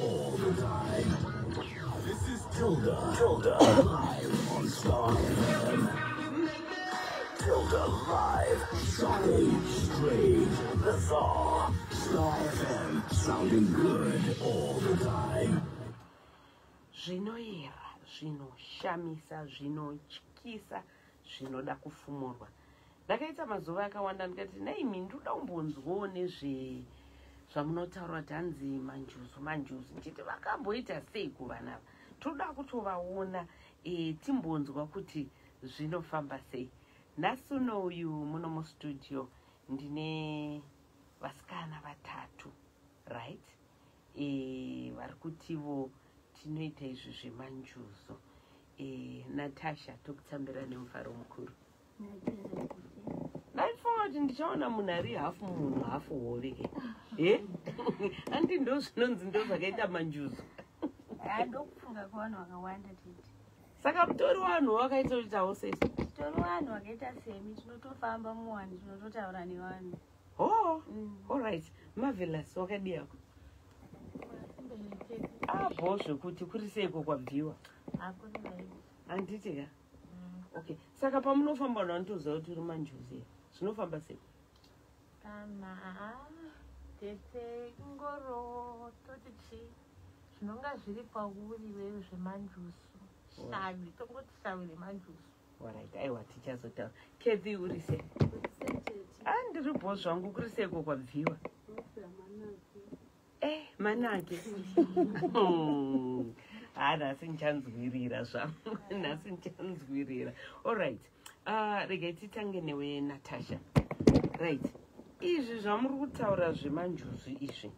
all the time. This is Tilda. Tilda live on Star FM. Tilda live. Shocking, strange, bizarre. Star FM, sounding good all the time. Zvinoyera, zvinoshamisa, zvinotyisa, zvinoda kufumurwa. Ndakaita mazuva akawanda ndikati, "Naimi, ndoda kumbonzwawo nezve zvamunotaura kuti hanzi manjuzu, manjuzu." Ndichiti, "Vakamboita sei kuvana ava? Toda kutovaona, timbonzwa kuti zvinofamba sei." Nhasi unoyu muno mustudio ndine vasikana vatatu, right? Vari kutivo tinoita izvi zvemanjuzu. Natasha, tokutambira nemufaro mukuru. Ndaifunga kuti ndichaona munhu ari hafu munhu, hafu hove ke. E, handi ndo zvinonzi ndo zvakaita manjuzu? Ndokufunga kwevanhu vakawanda, titi. Saka mutori vanhu wakaita kuitawo sei? Titori vanhu vakaita semi, tinotofamba muwanhu, tinototaura nevanhu. Oh. Allright, Marvelous, wakadiyako abho zvekuti kuri seiko kwabviwa? Handiti ka? Okay, saka pamunofamba vanhu vanotoziva kuti uri manjuzu here? Zvinofamba sei? Kana tete ingoro toti chi zvinonga zviri pauri wewe zvemanjuzu, shavi, tongoti shavi remanjuzu. Alright, aiwa, tichazotaura. Kathy, uri sei? A, ndiri bho zvangu. Kuri seiko kwabviwa? Manake. Ha, nhasi ndichanzwirira zvangu, nhasi ndichanzwirira. Allright, regai titange newe, Natasha. Right, izvi zvamuri kutaura zvemanjuzu izvi,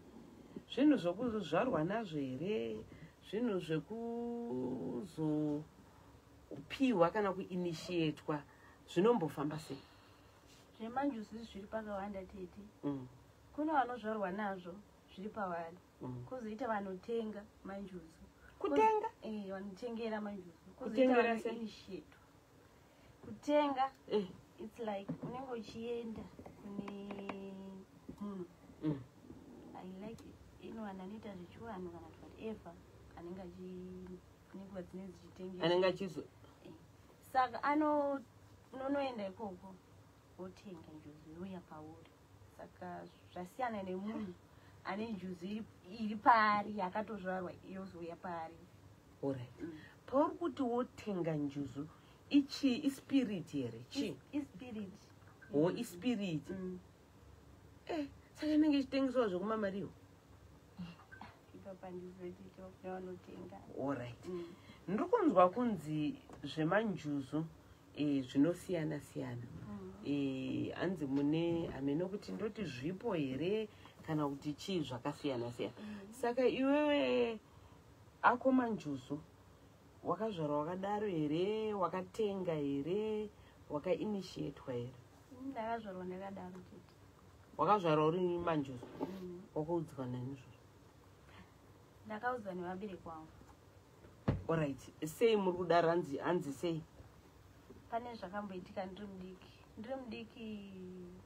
zvinhu zvokuzvarwa nazvo here, zvinhu zvekuzopiwa kana kuinitiatwa? Zvinombofamba sei? Zvemanjuzu zviri pakawanda, tete. Kune vanozvarwa nazvo, zviri pavari. Kwozoita vanotenga manjuzu. Kutenga? Vanotengera manjuzu. Kwozoita Kutengera sei? vanoinitiatwa kutenga. It's like unenge uchienda kune munhu, I like anyone anoita zvechivanhu kana kuti whatever, anenge achi nenguva dzinenge dzichitengesa. Anenge achizo Saka unonoenda ikoko, wotenga njuzu, youya pauri. Saka zvasiyana nemunhu ane njuzu iri paari, yakatozvarwa, yozouya paari. Allright, pauri kuti wotenga njuzu, ichi ispirit here, chii? Ispirit. Ho, ispirit. Saka inenge ichitengeswa zvekumamariwo? Ipapa ndizotiti kune vanotenga. Allright. Ndiri kunzwa kunzi zvemanjuzu zvinosiyana siyana. Hanzi mune, hamene kuti ndoti zvipo here kana kuti chii, zvakasiyana siyana. Saka iwewe ako manjuzu wakazvarwa wakadaro here, wakatenga here, wakainitiatwa here? Ndakazvarwa ndakadaro, tete. Wakazvarwa uri manjuzu? Wakaudzwa nani izvozvo? Ndakaudzwa nevabereki vangu. Allright, sei muri kudaro? Hanzi sei? Pane zvakamboitika ndiri mudiki. Ndiri mudiki,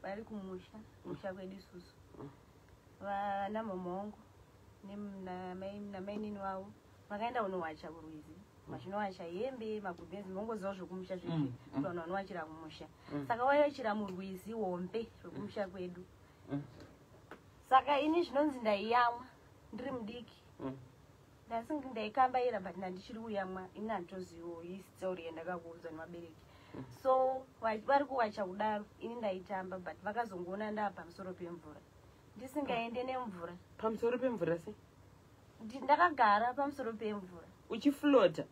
vari kumusha, musha kwedu isusu, vana mama vangu namainini vavo vakaenda kunowacha kurwizi, vachinowacha hembe, magumbezi, mongoziva zvokumusha zvezvi, vanhu vanowachira kumusha. Saka vaiwachira murwizi hombe rwekumusha kwedu. Saka ini zvinonzi ndaiyamwa ndiri mudiki. Ndasingi ndaikambaira, but ndandichiri kuyamwa. Ini handitozivo history yandakakuudzwa nevabereki. So vari kuwacha kudaro, ini ndaitamba, but vakazongoona ndaa pamusoro pemvura, ndisingaende nemvura. Pamusoro pemvura sei? Ndakagara pamusoro pemvura. Uchiflota?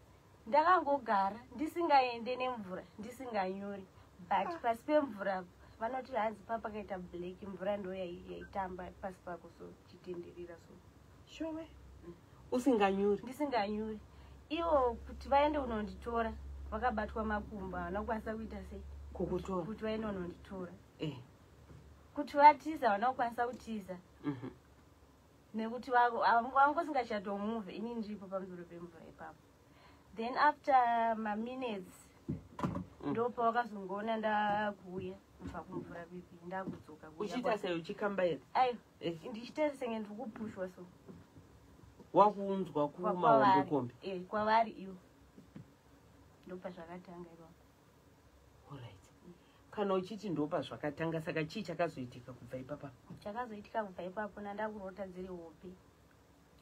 Ndakangogara ndisingaende nemvura, ndisinganyuri, but pasi pemvura vanoti hanzi pakaita black, mvura ndo yaitamba pasi pako, so chitenderera so. Showe, usinganyuri? Ndisinganyuri. Ivo kuti vaende unonditora, vakabatwa makumbo, havana kukwanisa kuita sei? Kukutora. Kuti vaende unonditora. Kuti vatiza, havana kukwanisa kutiza, nekuti vangosingachatomuvhe, ini ndiripo pamusoro pemvura ipapo. Then after maminutes, ndopavakazongoona ndakuuya kubva kumvura pipi, ndakudzoka kuuya. Uchiita sei, uchikambaira? Aiwa. Ndichiita senge ndiri kupushwa so. Wakuunzwa kumahombekombe? Eh, kwavari ivo. Ndopazvakatanga ipapo. Alright, kana uchiti ndopazvakatanga, saka chii chakazoitika kubva ipapa? Chakazoitika kubva ipapo, nandakurota dziri hope.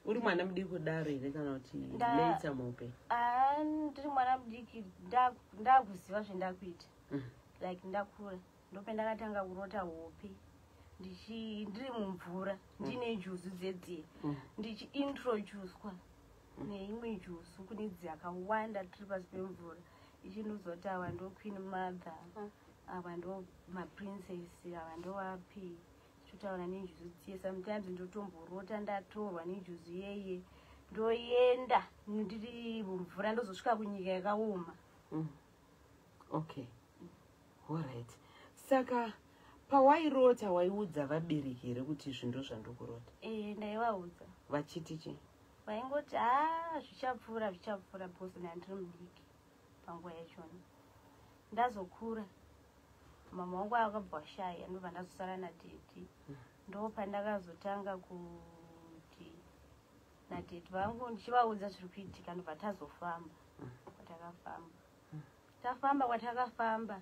Uri mwana mudiki kudaro here, kana kuti later muupenyu? Ah, ndiri mwana mudiki, ndakuziva zvendakuita. Like ndakura, ndopendakatanga kurota hope ndiri mumvura, ndine njuzu dzedziya, ndichiintroducwa neimwe njuzu kune dzakawanda, tiri pasi pemvura, ichinozoti ava ndo queen mother, ava ndo maprincess, ava ndovapi, totaura nenjuzu dziye. Sometimes ndotomborota ndatorwa nenjuzu yeye, ndoenda ndiri mumvura, ndozosvika kunyika yakaoma. Okay, alright, saka pawairota waiudza vabereki here kuti izvi ndo zvandokurota? E, ndaivaudza. Vachiti chii? Vaingoti, ha, zvichapfuura, zvichapfuura, because ndandiri mudiki panguva yachona. Ndazokura, mama wangu akabva washaya, ndobva ndazosara nadhedhi. Ndo pandakazotanga kuti nadhedhi vangu ndichivaudza zviri kuitika, ndobva tazofamba kwatakafamba. Tafamba kwatakafamba,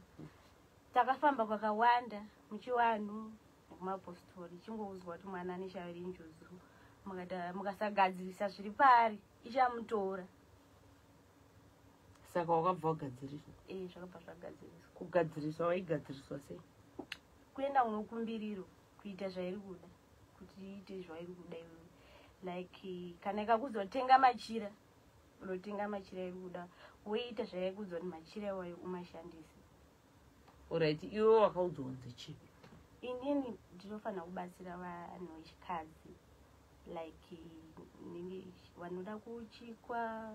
takafamba kwakawanda, muchivanhu nekumapostori, chingoudzwa kuti mwana ane shavi renjuzu, mukasagadzirisa zviri paari ichamutora. Saka wakabva wagadzirisa? E, zvakabva zvagadziriswa. Kugadziriswa waigadziriswa sei? Kuenda unokumbiriro kuita zvairi kuda, kuti iite zvairi kuda iwewe. Like kana ikakuzotenga machira, unotenga machira iri kuda, woita zvaikuudza kuti machira iwayo umashandise. Alright, iwe wakaudzwa kunzi chii? Inini ndinofanira kubatsira vanhu vechikadzi, like nenge vanoda kuchikwa,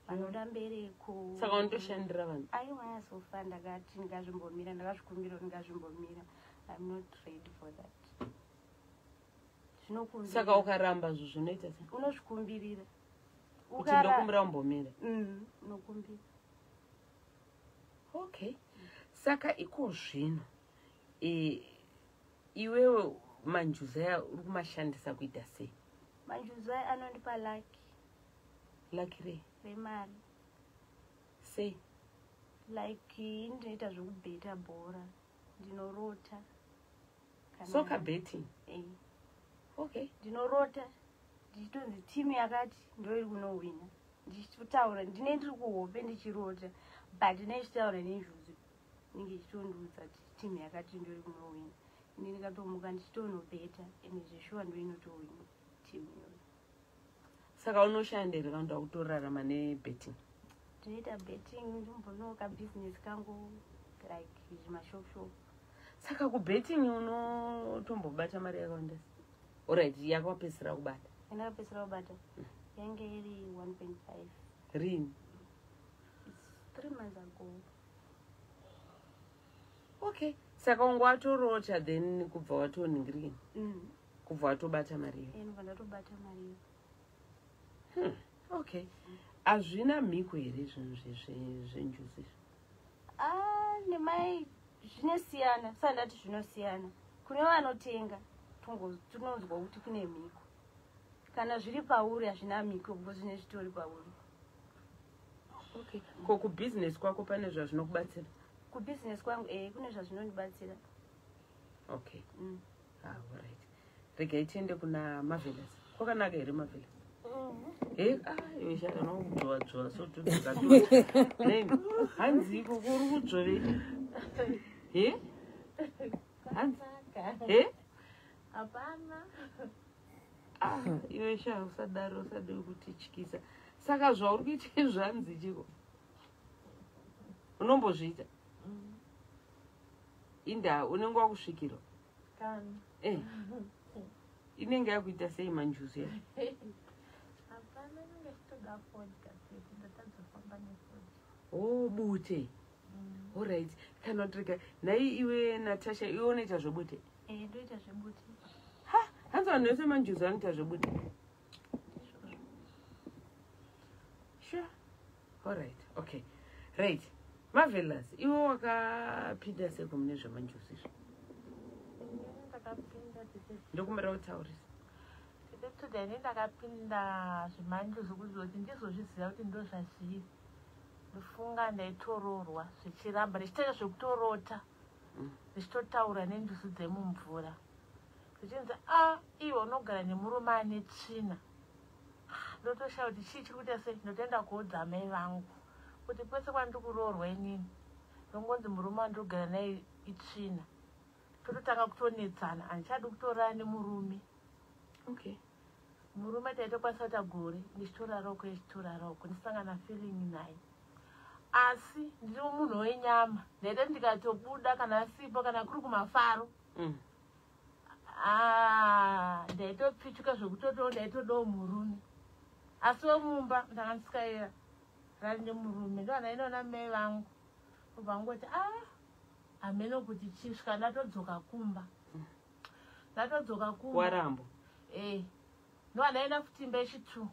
vanoda mbereko. Saka unotoshandira vanhu? Aiwa, so far ndakati ndingazvimbomira, ndakazvikumbira kuti ndingazvimbomira. I'm not ready for that. Zvinokumbirira. Saka ukaramba zvo zvinoita sei? Unozvikumbirira. Kuti ndokumbira umbomira? Unokumbira. Okay, saka iko zvino iwewe manjuzu aya uri kumashandisa kuita sei? Manjuzu aya anondipa lucky. Lucky rei? Remari. Sei? Like ndinoita zvekubheta bhora, ndinorota. Soccer betting? Eh. Okay. Ndinorota ndichitonzi timu yakati ndo iri kunohwina, ndichitotaura ndine ndiri kuhope ndichirota, but ndichitaura nenjuzu, inenge ichitondiudza kuti timu yakati ndo iri kunohwina. Ini ndikatomuka ndichitonobheta, ende zveshuwa ndo inotohwina timu iyoyo. Saka unoshanda here, kana kuti wakutorarama nebetting? Ndinoita betting, ndombonoka bhizinesi kangu, like zvimashopshop. Saka kubetting unotombobata mari yakawanda? Alright, yakawapedzisira kubata? Yandakapedzisira kubata yange iri 1.5. Rini? It's 3 months ago. Okay, saka unge watorota, then kubva watoningirikini? Kubva watobata mari iyo? Ndobva ndatobata mari iyo. Okay, hazvina mhiko here zvinhu zvenjuzu izvi? Ah, nemai, zvinosiyana. Saka ndati zvinosiyana. Kune vanotenga, tinonzwa kuti kune mhiko. Kana zviri pauri hazvina mhiko, because zvine zvitori pauri. Okay, ko kubhizinesi kwako pane zvazvinokubatsira? Kubhizinesi kwangu, e, kune zvazvinondibatsira. Okay. Ah, alright, regai tiende kuna Marvelous. Kwakanaka here, Marvelous? E, ah, iwe shaka nokudzvova dzvova so tudzoka hanziko kuri kudzvovei he? Hanzi he? Hapana. Ah, iwe sha, usadaro, usade kutityisa. Saka zvauri kuita zvanzi chiko, unombozviita? Inda unenge wakusvikirwa? Kana. Eh, inenge yakuita sei manjuzu ya? Hapana, inenge ichitoda fodya tete, ndatadzofamba nefodya. O, bute. Alright, kana kuti rega nhai iwe Natasha, iwe unoita zvebute? E, ndoita zvebute. Ha, hanzi vanhu vese manjuzu vanoita zvebute. Sure, alright, okay, right. Marvelous, iwe wakapinda seko mune zvemanjuzu izvi? Inini ndakapinda tete. Ndokumbira kutaurisa. Tete. Tete, ini ndakapinda zvemanjuzu kuzoti ndizozviziva kuti ndo zvazviri. Ndofunga ndaitororwa zvichiramba, ndichitoita zvekutorota, ndichitotaura nenjuzu dzemumvura, zvichinzi, "A, iwe unogara nemurume ane tsvina." Ndotoshaya kuti chii chiri kuita sei. Ndotoenda kuudza amai vangu kuti kwese kwandiri kuroorwa inini, ndongonzi murume wandiri kugara naye itsvina. Tototanga kutonetsana, handichadi kutorara nemurume. Murume taitokwanisa kuita gore ndichitorara uko, ichitorara uko, ndisangana feeling naye. Asi ndiri munhu wenyama, ndaita ndikatobuda kana asipo, kana kuri kumafaro, ah, ndaitopfichuka zvekutotowo, ndaitodawo murume. Asi wemumba ndanga ndisikaira rari nemurume. Ndo mai vangu ubva ngoti, "A, hameno kuti chisvika." Ndatodzoka kumba, ndatodzoka kumba. Warambo. E, ndobva ndaenda futi imba yechi2,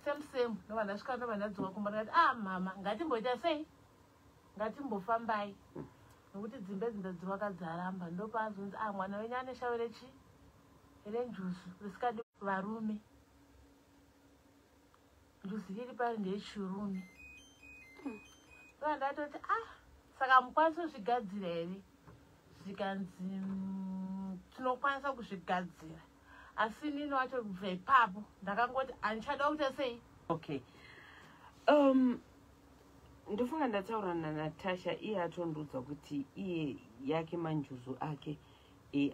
same same. Ndobva ndasvika, ndobva ndadzoka kumba, ndikati, "A, mama, ngatimboita sei, ngatimbofambai, nokuti dzimba idzi ndadzivaka dzaramba." Ndopaazonzi, "A, mwana wenyu ane shavi rechi renjuzu risikadi varume. Njuzu iri pari ndeyechirume." Ndobva ndatoti, "Ah, saka mukwanisi kuzvigadzira here?" Zvikanzi, "Tinokwanisa kuzvigadzira." Asi inini wacho kubva ipapo ndakangoti handichada kuita sei. Okay, ndofunga ndataura naNatasha, iye atondiudza kuti iye yake manjuzu ake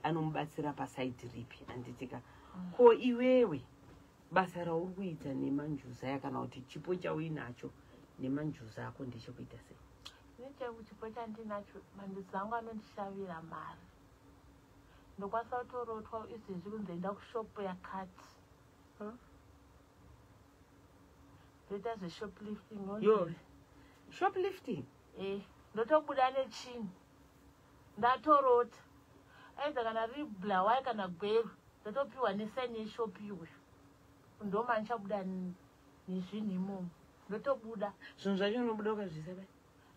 anomubatsira paside ripi, handitika? Ko iwewe, basa rauri kuita nemanjuzu aya, kana kuti chipo chauinacho nemanjuzu ako, ndechekuita sei? Ini chipo chandinacho, manjuzu angu anondishavira mari. Ndokwanisa kutorotwa izvezvi kunzi enda kushopu yakati, ndoita zveshoplifting. Yo, shoplifting? E, ndotobuda nechinhu ndatorota, aidza kana riri Bulawayo kana Gweru, ndotopiwa nesaini yeshopu iyoyo, ndoma ndichabuda nezvinhu imomo, ndotobuda. Zvinhu zvacho unobuda ukazvisa pai?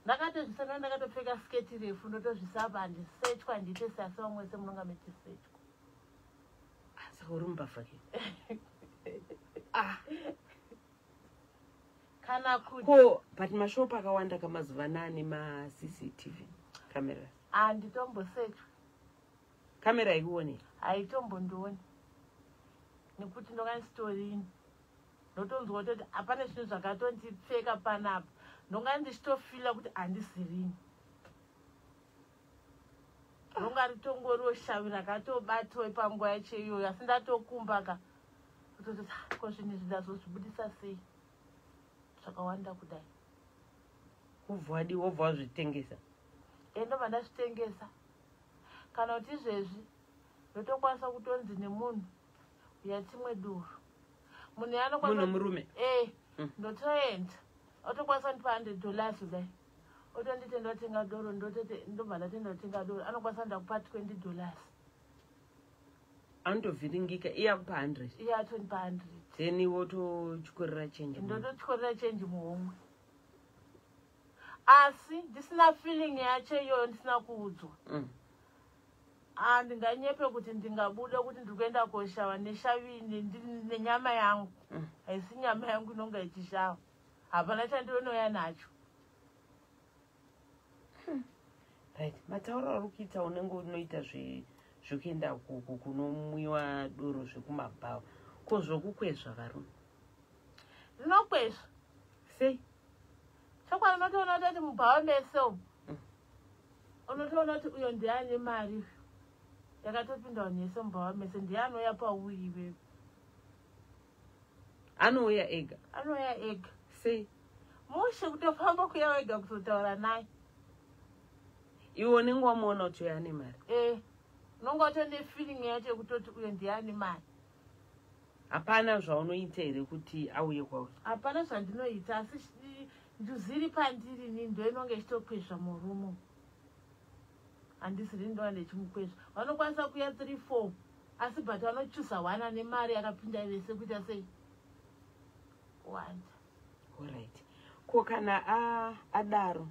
Ndakatozvisa, nda ndakatopfeka sketi refu, ndotozvisa apa. Handisechwa, handiite seasi vamwe vese munonga mechisechwa. Ah, saka uri mubhavha ke? Ah. Kana kuti Ko, but mashopu akawanda kamazuva anaa nemaCCTV cameras. Handitombosechwa. Kamera haikuonei? Haitombondioni, nekuti ndonga ndisitorini. Ndotonzwa kutoti hapana zvinhu zvakatondipfeka panapa, ndonga ndichitofeela kuti handisirini, ronga ritongoriwo shavi rakatobatwa panguva yacho iyoyo. Asi ndatokumbaka kutoti, "Ah, ko zvinhu izvi ndazozvibudisa sei zvakawanda kudai?" Kubva wadi, wobva wazvitengesa? E, ndobva ndazvitengesa. Kana kuti izvezvi ndotokwanisa kutonzi nemunhu, "Uya timwe doro." Munhu anokwanisa Munhu murume? E. Ndotoenda, otokwanisa kundipa $100 kudai, otonditi ndotenga doro. Ndotete, ndobva ndatenda kutenga doro. Anokwanisa, "Ndakupa $20." Anotovhiringika, iye akupa 100? Iye atondipa 100. Then wototyorera chenje? Ndototyorera chenji muhomwe, asi ndisina feeling yacho iyoyo, ndisina kuudzwa. Handinganyepe kuti ndingabuda kuti ndiri kuenda koshava neshavi nenyama yangu. Haisi nyama yangu inonga ichishava, hapana chandinouya nacho. Right, matauro auri kuita, unenge unoita zvekuenda kunomwiwa doro zvekumabhawa. Ko zvokukwezva varume? Ndinokwezva. Sei? Chokwadi, unotoona kutoti mubhawa mese umu, unotoona kuti uyo ndiane mari yakatopinda vanhu yese mubhawa mese, ndiye anouya pauri iwewe. Anouya ega? Anouya ega. Sei? Mushe, kutofamba kuya wega kuzotaura naye. Iwe unenge wamuona kuti uyo ane mari? E, unonga utone feeling yacho yekutoti uyo ndiye ane mari. Hapana zvaunoita here kuti auye kwauri? Hapana zvandinoita, asi nduziri pandiri ni ndo inonge ichitokwezva murume. Handisiri ndova ndichimukwezva. Vanokwanisa kuya 3 4, asi but vanochuza one ane mari yakapinda vese kuita sei, kuwanda. Alright, ko kana adaro,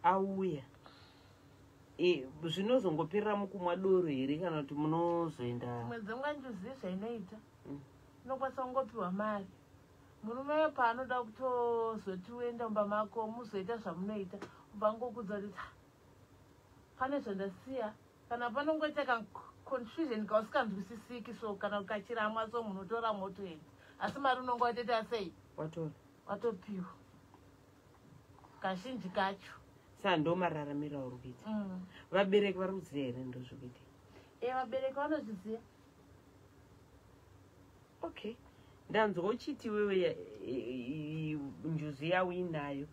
auya Zvinozongoperera mukumwa doro here kana kuti munozoenda? Dzimwe dzenguva njuzu zvainoita, inokwanisa kungopiwa mari. Murume paanoda kutozoti uenda mumba mako muzoita zvamunoita, ubva ngokudza kuti, "Ah, pane zvandasiya," kana panongoita kaconfusion kausikanzwisisiki, so kana ukachiramwa, so munhu otoramwa otoenda, asi mari unonga watoita sei? Watora. Watopiwa kazhinji kacho. Saka ndo mararamiro auri kuita? Vabereki vari kuziva here ndozvikuita? E, vabereki vanozviziva. Okay, ndanzwa uchiti iwewe njuzu yauinayo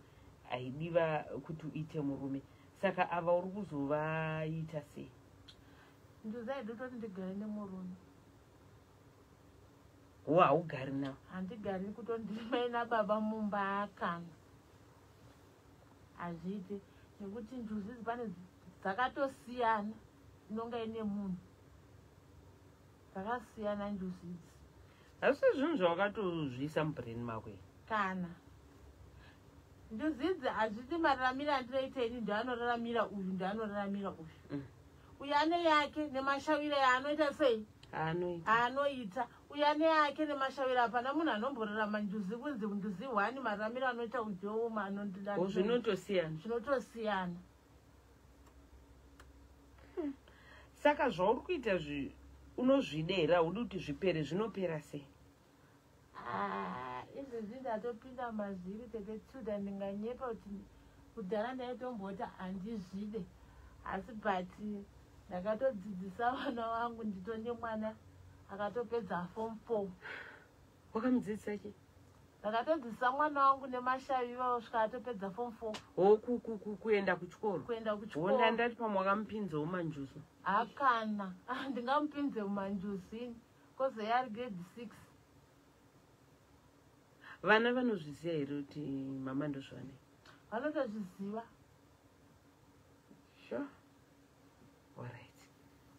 haidiva kuti uite murume, saka ava uri kuzovaita sei? Njuzu haidi kutoti ndigare nemurume. Wo haugari nawo? Handigari kutondimai nababa mumba, kana hazviiti, nekuti njuzu idzi pane dzakatosiyana, inonga ine munhu, dzakasiyana njuzu idzi. Hazvisi zvinhu zvawakatozviisa mubrain mako here? Kana njuzu idzi hazviti mararamiro andinoita ini ndoanoraramira uyu, ndoanoraramira uyu. Uyu ane yake nemashawiro yaanoita sei. Anoita. Anoita uyu ane yake nemashawiro. Hapana munhu anomborarama njuzi kunzi njuzi one, mararamiro anoita uyo. O, zvinotosiyana. Zvinotosiyana. Saka zvauri kuita unozvida here? Haudi kuti zvipere? Zvinopera sei? Ah, izvezvi ndatopinda mazviri, tete Tilda. Ndinganyepa kuti kudhara ndaitomboti handizvide, asi but ndakatodzidzisa vana vangu. Nditone mwana akatopedza form 4. Wakamudzidzisa chi? Ndakatodzidzisa mwana wangu nemashavi kusvika atopedza form 4. O, kuenda kuchikoro? Kuenda Honda. Kuchikoro. Ndati pamwe wakamupinzawo manjuzu. Hakana. Ah, ndingamupinze mumanjuzini koze yari grade 6. Vana vanozviziva here kuti mama ndozvanei? Vanotozviziva. Sure, alright,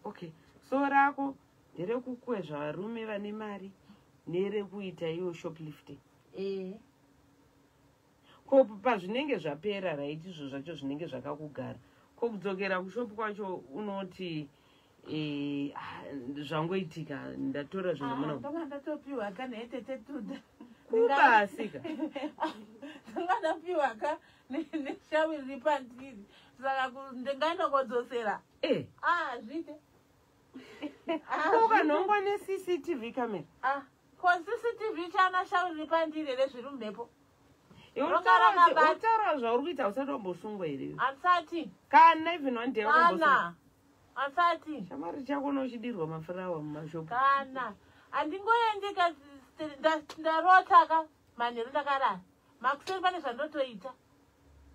okay. So rako nderekukwezva varume vane mari nerekuita iwo shoplifting? Ee. Ko pazvinenge zvapera, right, izvo zvacho zvinenge zvakakugara, ko kudzokera kushopu kwacho unoti ah, zvangoitika, ndatora zvinhu muna? Ndonga ndatopiwa ka netete Tilda. Kubasika. Ndonga ndapiwa ka neshavi riri pandiri, saka ndingaenda kodzosera? Ah, zviite. Ko ukanhongwa neCCTV camera? Ah, ko CCTV chana shavi riri pandiri here zviri mumhepo? Iwe Ronga rakabata. utaura zvauri kuita, usati wambosungwa here? Handisati. Kana even one day wakambosungwa? Kana, handisati. Shamwari chako unochidirwa mafurawa mumashopu. Kana, handingoendi ka. Ndarota ka manheru, ndakarara, makuseni pane zvandotoita.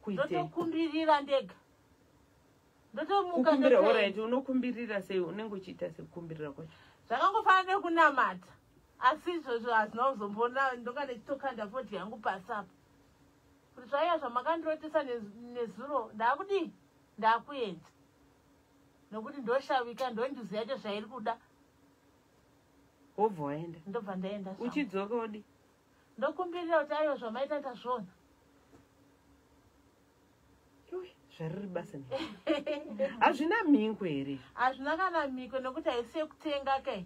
Kuitei? Ndotokumbirira ndega, ndotomuka. Kukumbira? Ndotoenda. Alright, unokumbirira sei? Unenge uchiita sekukumbirira kwacho? Zvakangofanana nekunamata, asi izvozvo hazvina kuzombona. Ndonga ndichitokanda fodya yangu pasi apa kuti zvaiva zvamakandirotesa nezuro, ndaakudii, ndaakuedza, nokuti ndoshavika, ndonjuzi yacho zvairi kuda. Wobva waenda? Ndobva ndaenda zvangu. Uchidzoka odi? Ndokumbirira kuti aiwa, zvamaita ndazviona. Iwe, zvariri basa ne hazvina mhingo here? Hazvina kana mhiko, nekuti haisi yekutenga kai.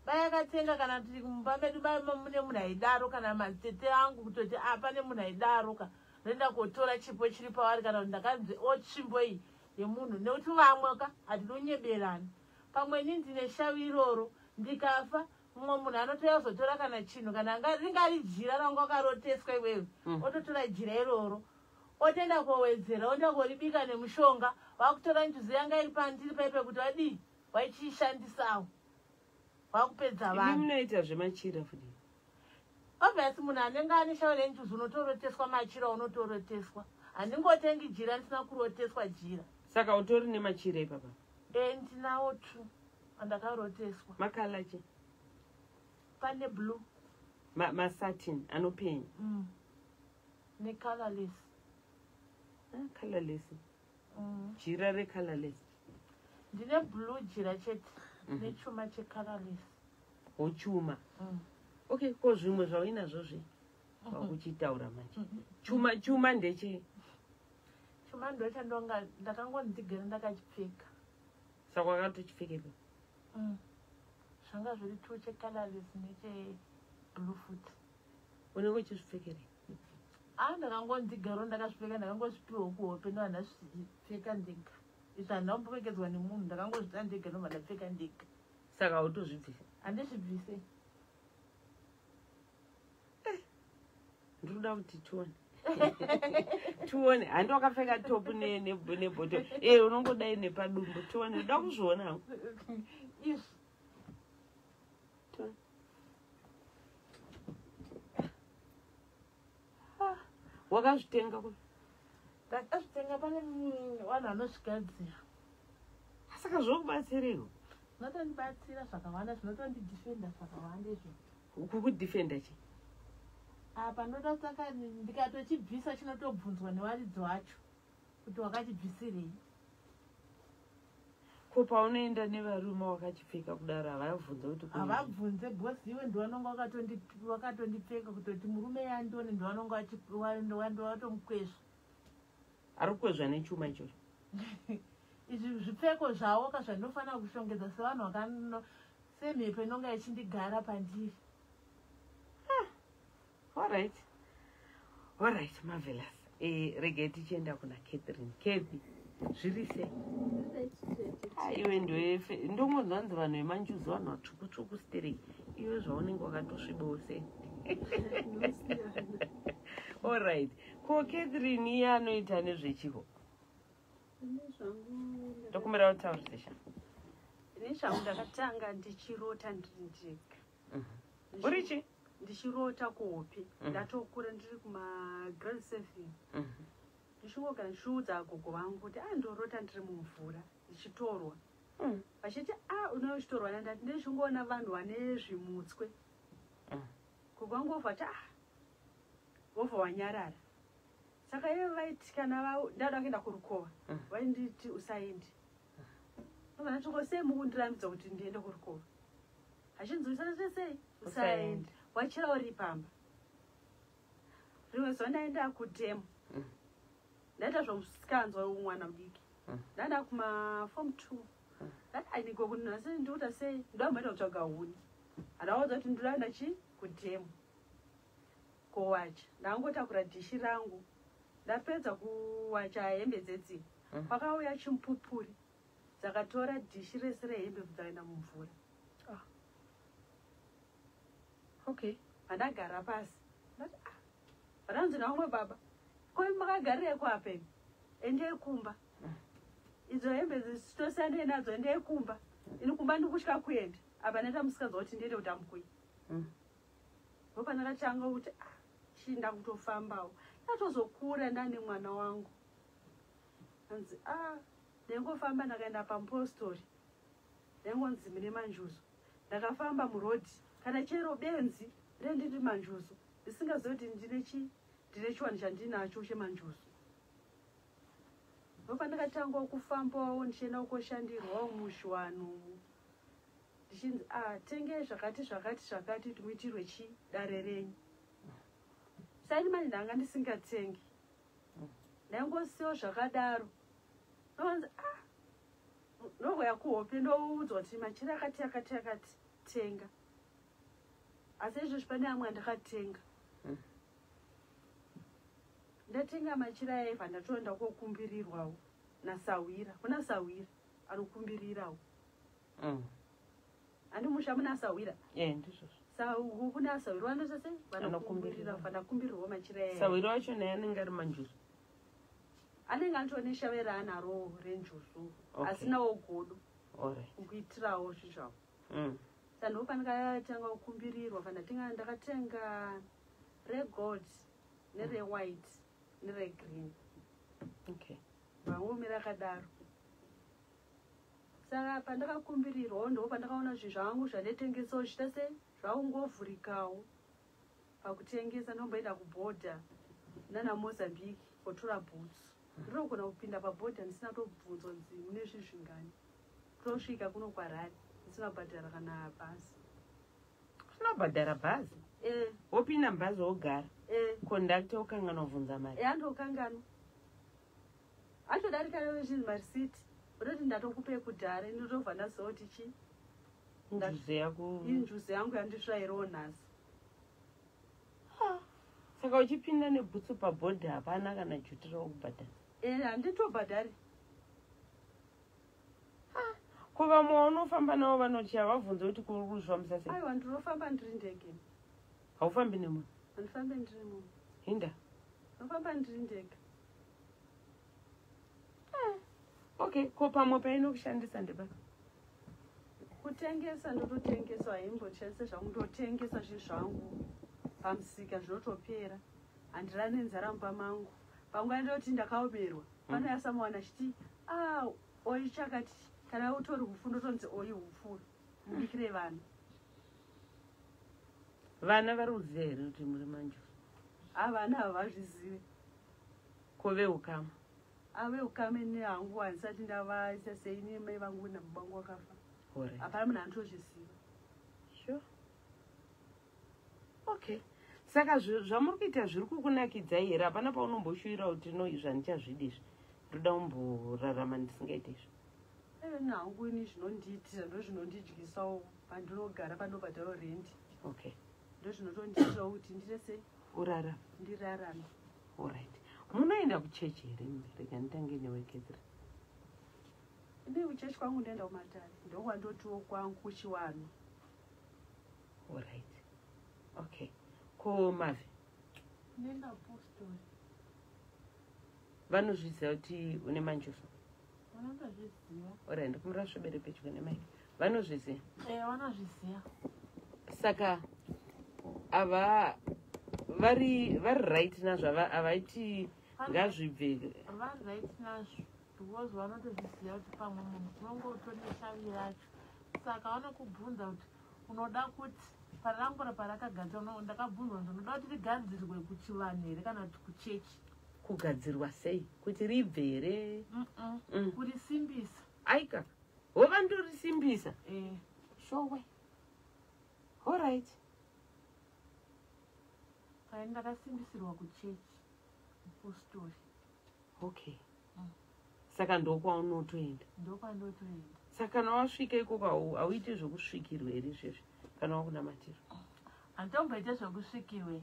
Bai akatenga kana kuti mumba medu mune munhu aidaro, kana matete angu, kutoti a pane munhu aidaro ka, ndoenda kotora chipo chiri pavari, kana kuti ndakanzi o tsvimbo iyi yemunhu, nekuti vamwe ka hatidi kunyeberana. Pamwe ini ndine shavi iroro, ndikafa, mumwe munhu anotouya kuzotora kana chinhu, kana ringari jira ranga wakaroteswa iwewe, ototora jira iroro, otoenda kowedzera, oenda koribika nemushonga, vakutora njuzu yanga iri pandiri paipe kuti vadii, vachiishandisawo, vakupedza Imi vanhu. munoita zvemachira futi? Obviously, munhu anenge ane shavi renjuzu unotoroteswa machira, unotoroteswa. Handingotengi jira ndisina kuroteswa jira. Saka utori nemachira ipapa? E, ndinawo two andakaroteswa. Macolour chi? Pane blue. Masatin anopenya? Necolorless. Ah, colorless. Jira recolorless? Ndine blue jira chete nechuma checolorless. Ochuma. Okay, ko zvimwe zvauinazvo zve wakuchitaura manje, chuma, chuma ndeche? Chuma ndo chandonga ndakangoni ndigere ndakachipfeka. Saka wakatochipfekepi? Zvanga zviri two, checolorless necheblue futi. Unenge uchizvipfekerei? A, ndakangoni ndigaro ndakazvipfeka, ndakangozvipiwa kuhope, ndobva ndazvipfeka ndega. Izvi handina kumbopfekedzwa nemunhu, ndakangozvita ndega, ndobva ndapfeka ndega. Saka hautozvibvisa? Handizvibvise. Ndinoda kuti tione, tione. Handi wakapfeka top nebottom e, unongodai nepadumbu. Tione, ndoda kuzviona hangu. Izvi. Tione. Ah, wakazvitenga kupi? Ndakazvitenga pane vanhu vanozvigadzira. Saka zvokubatsireiko? Zvinotondibatsira zvakawanda, zvinotondidefenda zvakawanda izvo. Kukudefenda chi? Apa ndoda saka ndikatochibvisa chinotobvunzwa nevaridzi vacho kuti wakachibvisirei. Ko paunoenda nevarume wakachipfeka kudaro, havabvunza kuti kune? Havabvunze because iwe ndivanonga wakatondipfeka kutoti murume yandione, ndivanonga watomukwezva. Ari kukwezva nechuma ichocho? Izvi zvipfeko zvavo ka zvandinofanira kushongedza sevanhu vakano, semhepo inonga ichindigara pandiri. Alright, marvelous. Regai tichienda kuna Catherine. Cathy, zviri sei? Ah, iwe ndoefe ndongonzwanzi vanhu vemanjuzu vanhu vatsvuku-tsvuku stereki. Iwe zvaunenge wakatosvibawo sei? Alright, ko Catherine iye anoita nezvechiko? Ndokumbira kutaurisesha. Ini zvangu ndakatanga ndichirota ndiri ndega. Uri chi? Ndichirota kuhope. Ndatokura, ndiri kumagrade 7. Ndichingogara ndichiudza gogo vangu kuti a, ndorota ndiri mumvura ndichitorwa. Vachiti, "A, unenge uchitorwa?" Nandati ndichingoona vanhu vane zvimutswe. Gogo vangu vobva vati, "A," vobva wanyarara. Saka ivo vaiti kana ndada kuenda kurukova, vainditi, "Usaendi." Ndobva ndati, "Ko sei mukundirambidza kuti ndiende kurukova?" Achinzi, "Usaite sei? Usaendi." Usaendi. Wachira uri pamba. Rimwe zuva ndaenda kudhemu. Ndaita zvomusikanzwa womwana mudiki. Ndaenda kumaform 2. Ndati, "Ainiko nhasi ndikuita sei? Ndamboenda kutsvaga huni." Handaudza kuti ndinoenda chi kudhemu kowacha. Ndangotakura dhishi rangu, ndapedza kuwacha hembe dzedzi, kwakauya chimupupuri, dzakatora dhishi rese rehembe, dzakaenda mumvura. Vandagara pasi, ndati, "Ah." Vandanzi navamwe baba, "Ko imi makagarireko apa? Imi endei kumba, idzo hembe dzitosiyanei nadzo, endei kumba." Ini kumba ndikutya kuenda. Apa ndaita musikanzwa kuti ndiende kutamukui. Ndopandakatanga kuti, "Ah, chii?" Ndakutofambawo, ndatozokura ndane mwana wangu. Anzi, a, ndaingofamba, ndakaenda pamupostori, ndaingonzi mune manjuzu. Ndakafamba murodhi, kana chero benzi rendiri manjuzu, ndisingazivi kuti ndine chi ndine chiwani chandinacho chemanjuzu. Ndopandakatangawo kufambawo, ndichienda koshandirwawo muzviwanhu umu, ndichinzi, "A, tengei zvakati zvakati zvakati kuti muitirwe chi dare renyu." Saini manje ndanga ndisingatengi, ndaingosiyawo zvakadaro. Ndoanzi, "A," ndogoya kuhope, ndoudzwa kuti machira akati akati akati, tenga. Asi izvozvi pane amwe andakatenga. Ndatenga machira evha, ndatoenda kokumbirirwawo nasawira. Kuna sawira anokumbirirawo. Handi musha muna sawira? E, ndizvozvo. Sauku kuna sawira vanoita sei? Vanokumbirira. Vanokumbirira. Vandakumbirirwawo machira aya. Sawira wacho naye anenge ari manjuzu? Anenge anotova neshave raanarowo renjuzu. Asinawo godo kuitirawo zvinhu zvavo. Saka ndipo pandakatanga kukumbirirwa. Pandatenga, ndakatenga regold nerewhite neregreen. Vangomira akadaro. Saka pandakakumbirirwawo, ndo pandakaona zvinhu zvangu zvandaitengesawo zvichiita sei, zvakungovhurikawo pakutengesa. Ndomboenda kubhodha nana Mozambique kotora bhutsu. Ndinogona kupinda pabhodha ndisina tobvunzwa nzi mune zvinhu zvingani. Tosvika kuno kwarari ndisina kubhadhara kana bhazi. Usina kubhadhara bhazi? E. Wopinda mubhazi wogara? E. Kondakta ukanganobvunza mari? Yandokanganwa. Atodarika nezvinhu marisiti, ototi ndatokupe kudhara, inotobva ndaziva kuti chi Njuzu yako. Injuzu yangu yanditsvairawo nhasi. Saka uchipinda nebhutsu pabhodhi, hapana kana juti raukubhadhara? E, handitobhadhari. Ko vamwe vaunofamba navo vanoti havabvunze kuti kuri kuzvifambisa sei? Aiwa, ndinofamba ndiri ndege. Haufambi nemunhu? Handifambe ndiri munhu. Hinda? Ndinofamba ndiri ndega. Okay, ko pamwe painokushandisa ndepa? Kutengesa ndototengesa, haimboshandise zvangu, ndotengesa zvinhu zvangu pamusika, zvinotopera, handirani nenzara mumba mangu. Panguva ndoti ndakaomerwa, panouya someone achiti, a oyi chakati, kana utori hupfu, ndotonzi oyi hupfu, mubikire vanhu. Vana vari kuziva here kuti muri manjuzu? Avana havazvizive. Ko veukama? Ave ukama nehangu handisati ndavaisa sei, nemai vangu nababa vangu vakafa. Alright. Hapana munhu anotozviziva. Sure, okay, saka zvamuri kuita zviri kukunakidzai here? Hapana paunomboshuvira kuti no, izvi handichazvidi izvi, ndoda kumborarama ndisingaite izvi? Aive hangu ini zvinondiitira, ndo zvinondidyisawo pandinogara, pandobhadharawo rendi. Ndo zvinotondiitirawo kuti ndiite sei? Urarama. Ndirarame. Alright, munoenda kuchechi here? Rega nditange newe, Catherine. Ini kuchechi kwangu ndoenda kumatare, ndokwandotiwo kwangu kuchiwanhu. Alright, okay, ko Mavi? Ndinoenda postori. Vanozviziva kuti une manjuzu? Vanotozviziva. Alright, ndikumira svebere pedyo nemaiki. Vanozviziva? E, vanozviziva. Saka ava vari right nazvo? Havaiti ngazvibve? Vari right nazvo because vanotozviziva kuti pamwe munhu unonge utori neshavi racho, saka vanokubvunza kuti unoda kuti parangura parakagadzirwa. Ndakabvunzwa kuti unoda kuti rigadzirwe kuchivanhu here kana kuti kuchechi. Kugadzirwa sei? Kuti ribve here? Mm-mm. Kurisimbisa. Aika, hovantorisimbisa? E. Showe, alright. Saka ndakasimbisirwa kuchechi, mupostori. Okay. Saka ndokwaunotoenda? Ndokwandotoenda. Saka kana wasvika ikoko, hauiti zvokusvikirwa here izvezvi kana wakunamatira? Handitomboite zvekusvikirwe.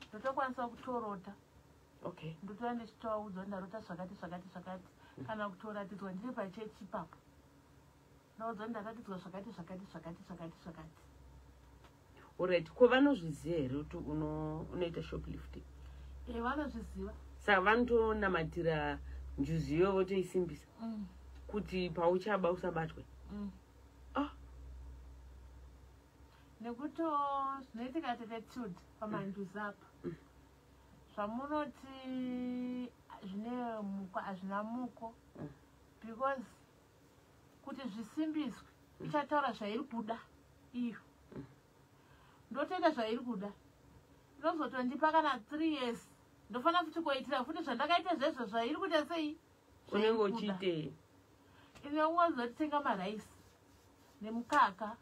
Ndotokwanisa kutorota. Ndotora ndichitovaudza kuti ndarota zvakati zvakati zvakati, kana kutoratidzwa ndiri pachechi ipapo, ndaudzwa kuti ndaratidzwa zvakati zvakati zvakati zvakati zvakati. Alright, ko vanozviziva here kuti unoita shoplifting? E, vanozviziva. Saka vanotonamatira njuzu iyo, votoisimbisa kuti pauchaba usabatwe? Mm. Ah. Nekuti zvinoitika, tete, pamanjuzu apa, zvamunoti zvine muko hazvina muko, because kuti zvisimbiswe ichataura zvairi kuda iyo. Ndotoita zvairi kuda, inozotondipa kana 3 years, ndofanira futi kuitira futi zvandakaita zvezvo zvairi kuita sei. Unenge Zvairi kuda. uchiitei? Inongozotenga maraisi nemukaka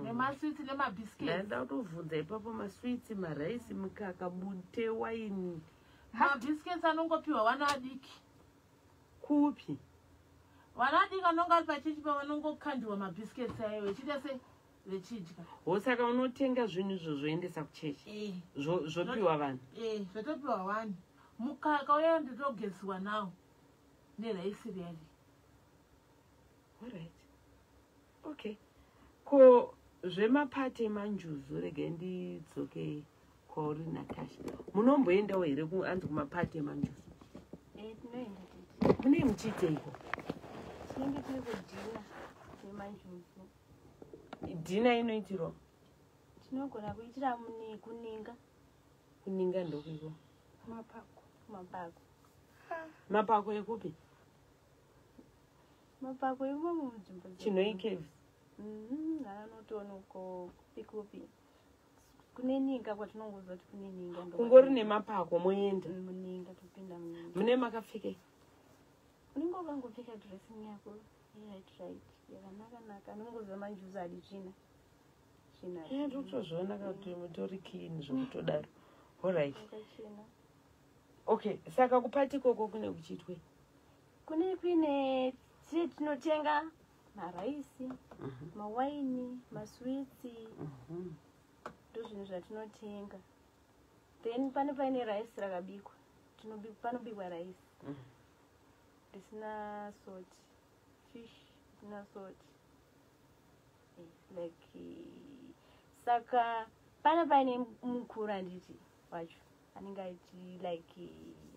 nemaswitsi nemabhiskets. Ndaida kutovhunza ipapo: maswitsi, maraisi, mukaka, bute, waini. Mabhiskets anongopiwa vana vadiki. Kupi? Vana vadiki vanonga vari pachechi, pavanongokandiwa mabhiskets ayo, vechiita se vechidya. Ho, saka unotenga zvinhu izvo zvoendesa kuchechi? Zvopiwa vanhu? E, zvotopiwa vanhu. Mukaka uya ndotogesiwa nawo neraisi riyari. Alright, okay, ko zvemapati emanjuzu, regai ndidzoke kwauri, Natasha. Munomboendawo here anzi kumapati emanjuzu? Eh, tinoenda, tete. Mune muchiiteiko? Tinenge tiri kudhina nemanjuzu. Dhina inoitirwa? Tinogona kuitira mune kuninga. Kuninga ndokuiko? Mapako. Mapako. Mapako ekupi? Mapako imomo munzvimbo. Chinhoyi Caves? Ananotoona uko kupi kupi kune ninga, kwatinongoziva kuti kune ninga. Kungori nemapako, moenda? Muninga, topinda muninga. Mune makapfekei? Unenge wakangopfeka dressing yako, right right, yakanaka naka. Anongoziva manjuzu adi tsvina tsvina. Eh, ndikutozviona kuti mutori clean zvokutodaro. Alright. Wakachena. Okay, saka kupati ikoko kune kuchiitwe? Kune kuine tinotenga maraisi, mawaini, maswitsi. Ndozvinhu zvatinotenga. Then pane paine raisi rakabikwa. Panobikwa raisi risina salt, fish risina salt. Like saka pane paine mukuru, handiti, wacho anenge aiti like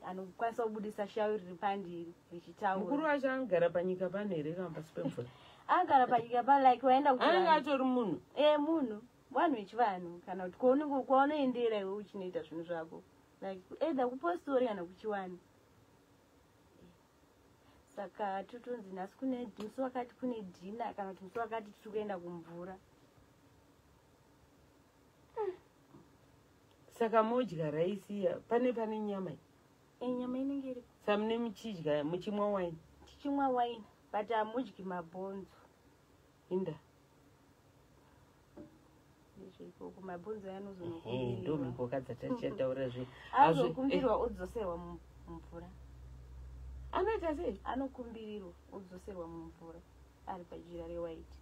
anokwanisa kubudisa shavi riri pandiri Mukuru richitaura. Wacho anogara panyika pano here kana pasi pemvura? Agara panyika pa, like waenda Anenge kuvanhu. atori munhu? E, munhu, vanhu vechivanhu, kana kuti kwaunenge kwaunoendera iwe uchinoita zvinhu zvako, like either kupostori kana kuchiwani. Saka totonzi nhasi kune musi wakati kune dinner, kana kuti musi wakati tiri kuenda kumvura. Saka modya raisi iya, pane nyama iyi? E, nyama inenge iri. Samune muchidya muchimwa waini? Tichimwa waini, but hamudyi mabhonzo. Inda? Ndezveikoko, mabhonzo Ndo anozonokumbirwa. Mhipoka dzatachataura zve. Azokumbirwa odzoserwa mumvura. Anoita sei? Anokumbirirwa odzoserwa mumvura ari pajira rewhite.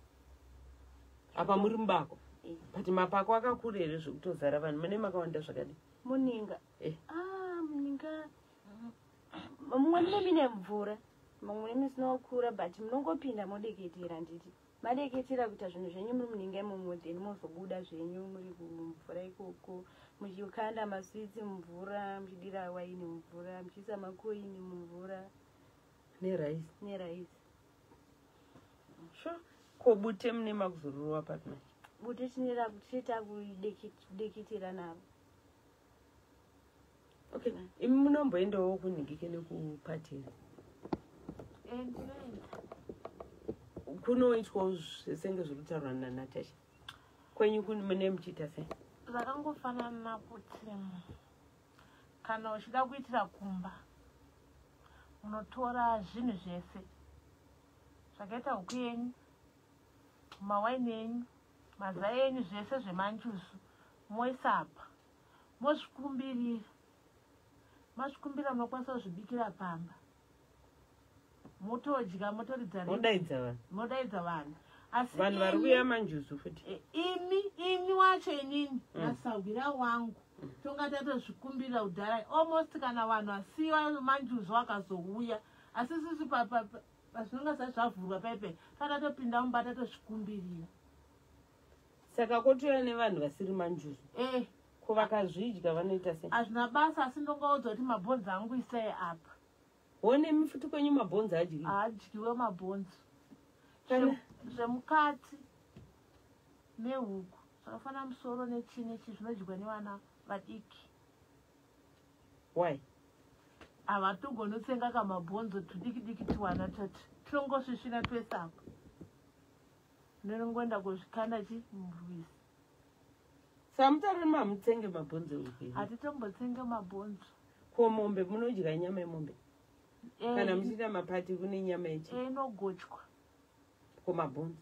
Apa muri mubako? Eh. But mapako akakura here zvekutozara vanhu? Mune makawanda zvakadii? Muninga? Eh. Ah, muninga mumwe mune mine mvura, mumwe mune musina kukura, but munongopinda modeketera, nditi madeketera kuita zvinhu zvenyu muri muninga imomo, then mozobuda zvenyu muri kumvura ikoko, muchikanda maswitsi mumvura, muchidira waini mumvura, muchiisa makoini mumvura. Neraisi? Neraisi. Sure. Ko bute mune makuzororwa papi manje? Bute tinera tiita kudeketera naro. Okay, imi munomboendawo kunhingike nekupati here? Ndinoenda. Kunoitwawo zvesenge zviri kutaurwa naNatasha? Kwenyu mune muchiita sei? Zvakangofanana kuti kana uchida kuitira kumba, unotora zvinhu zvese zvakaita huku yenyu, mawaini enyu, mazai enyu, zvese zvemanjuzu, moisa apa, mozvikumbirira. Mazvikumbirira, munokwanisa kuzvibikira pamba, motodya, motoridza. Modaidza vanhu? Modaidza vanhu, asi Vanhu vari kuuya manjuzu futi? Imi wacho, inini nasahwira wangu tonga tatozvikumbirira kudhara almost. Kana vanhu asiwa manjuzu akazouya, asi isusu pazvinonga zva zvavhurwa paipai, tatatopinda mumba tatozvikumbirira. Saka kotouya nevanhu vasiri manjuzu? E. Ko vakazvidya vanoita sei? Hazvina basa, asi ndongaudza kuti mabhonzo angu isai apa. One futi kwenyu mabhonzo adyiwa? Haadyiwe mabhonzo. Kana Zvemukati mehuku zvakafanana musoro nechii nechii zvinodyiwa nevana vadiki. Why? Havatogoni kamabhonzo tudiki diki tiwana tati tinongosvisvina twese apa, ndinongoenda kuzvikanda chi murwizi. Samutauri mamutsenge mabhonzo ehuku here? Hatitombotsenga mabhonzo. Ko mombe, munodya nyama yemombe? Kana muchiita mapati kune nyama yechi? Inogochwa. Ko mabhonzo?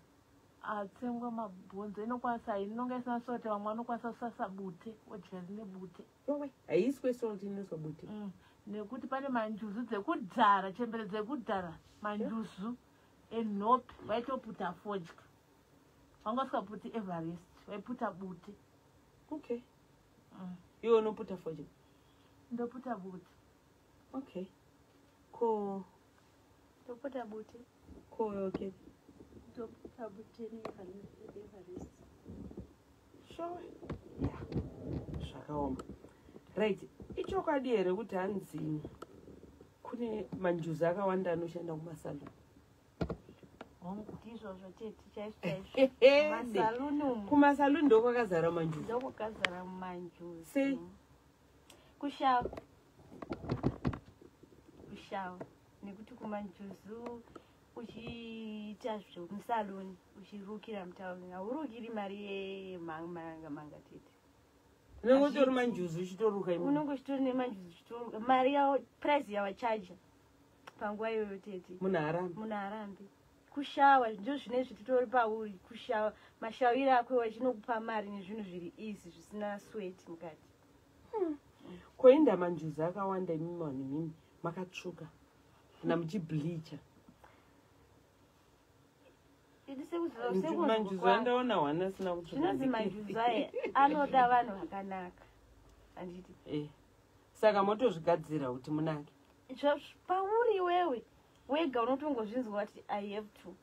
Atsengwa mabhonzo, inokwanisa, inonga isina salt. Vamwe vanokwanisa kusasa bute, odya rine bute. Yowe, haiiswe salt, inoiswa bute? Nekuti pane manjuzu dzekudhara, chembere dzekudhara, manjuzu enhope vaitoputa fodya, vanga vasingaputi Everest, vaiputa bute. Okay. Iwe unoputa fodya? Ndoputa bute. Okay, ko Toputa bute. Ko okay. Toputa bute neEverest. Sure, ya, zvakaoma. Right, ichokwadi here kuti hanzi kune manjuzu akawanda anoshanda kumasaluni? Hongu. Ndizvozvo tete, chaizvo chaizvo, masaluni umu. Kumasaluni ndokwakazara manjuzu? Ndokukazara mumanjuzu. Sei? Kushava, kushava, nekuti kumanjuzu uchiita zvemusaluni, uchirukira mutauni, haurukiri mari yemanga manga tete. Unenge utori manjuzu uchitoruka imo? Unenge uchitori nemanjuzu uchitoruka, mari yavo, price yavachaja panguva iyoyo tete. Munhu harambi? Munhu harambi. Kushawa ndo zvine zvititori pauri, kushawa mashawiro ako vachinokupa mari nezvinhu zviri easy, zvisina sweat mukati. Koinda manjuzu akawanda, imi vanhu imimi makatsvuka. Kana muchibleacha. Ini sekuziva Manjuzu kwangu. andaona hwana asina kutsvuka. Zvinonzi manjuzu aya anoda vanhu vakanaka, handiti? Saka motozvigadzira kuti munake. Pauri iwewe wega unotongozvinzwa kuti I have to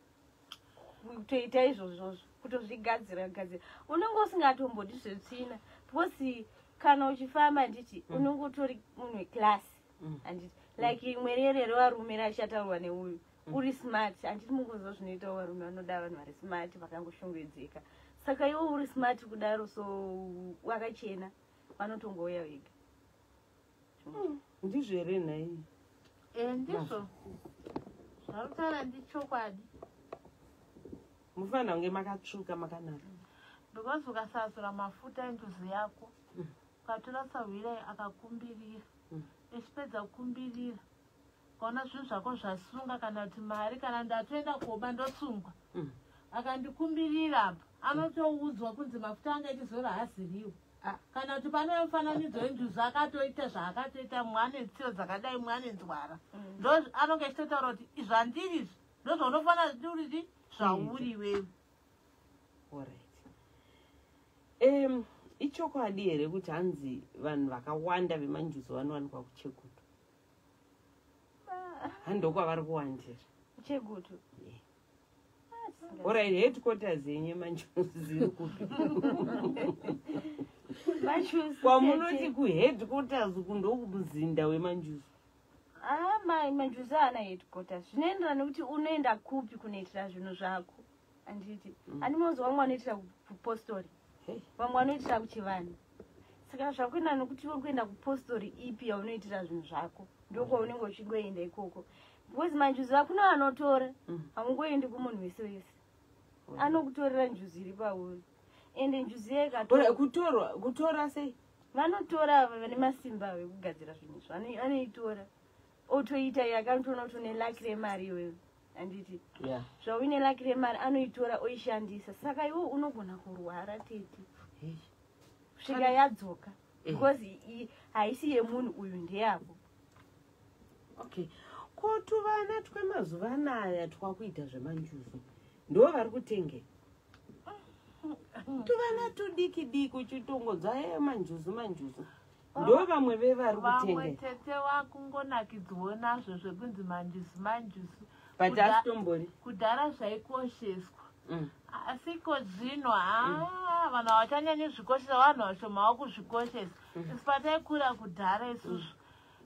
kutoita izvozvozvo, kutozvigadzira gadzira. Unenge usingatombodi zvetsvina, because kana uchifamba, handiti, unenge utori munhu weclass, handiti? Like imwe rere revarume rachataurwa neuyu, uri smart, handiti? Mungoziva zvinoita varume, vanoda vanhu vari smart, vakangoshongedzeka. Saka iwe uri smart kudaro, so wakachena, vanotongouya vega. Ndizvo here nhai? E, ndizvo zvarutaura, ndichokwadi. Mufanira kunge makatsvuka, makanaka. Because ukasazora mafuta enjuzu yako, ukatora sahwira akakumbirira, echipedza kukumbirira, ukaona zvinhu zvako zvasunga, kana kuti mari, kana ndatoenda koba ndosungwa, akandikumbirira apa, anotoudzwa kunzi mafuta anga echizora haaziriwo. Ah. Kana kuti pane mufananidzo wenjuzu akatoita zvaakatoita, mwe ane tsiro dzakadai, mwe ane nzwara, ndo anonge achitotaura kuti zvandiri izvi ndo zvaunofanira kuti zvauri iwewe. Alright, ichokwadi here kuti hanzi vanhu vakawanda vemanjuzu vanowanikwa kuChegutu? Handokwavari kuwandira? Chegutu? Yeah. Ah, Alright, headquarters yenyu yemanjuzu iri kupi? Manjuzu, Kwamunoti tete. Kuheadquarters uku ndokumuzinda wemanjuzu. Ah, manjuzu haana headquarters. Zvinoenderana nekuti unoenda kupi kunoitira zvinhu zvako, handiti? Handinonzi vamwe vanoitira kupostori, vamwe vanoitira kuchivanhu. Saka zvakuenda nekuti uri kuenda kupostori ipi yaunoitira zvinhu zvako, ndokwaunenge uchingoenda ikoko, because manjuzu hakuna anotora. Haungoendi kumunhu wese wese anokutorera njuzu iri pauri, ende njuzu Alright, yekato kutorwa, kutora sei? Vanotora ava vane masimba avo ekugadzira zvinhu izvo. Anoitora otoita iye akanotoona kuti une luck remari iwewe, handiti? Zvauine luck remari, anoitora oishandisa. Saka iwe unogona kurwara, tete, kusvika yadzoka, because haisi yemunhu uyu, ndeyako. Okay, ko tuvana twemazuva anaya twakuita zvemanjuzu, ndo vari kutenge tuvana tudiki diki, uchitongodzwa e manjuzu, manjuzu, ndo vamwe vevari Vamwe kutenge? tete vakungonakidzwawo nazvo zvekunzi manjuzu, manjuzu. But asitombori. Kudhara zvaikosheswa, asi iko zvino ha, vanhu havachanyanyi zvikoshesa, vanhu vashoma vakuzvikoshesa. Isu pataikura kudhara isusu,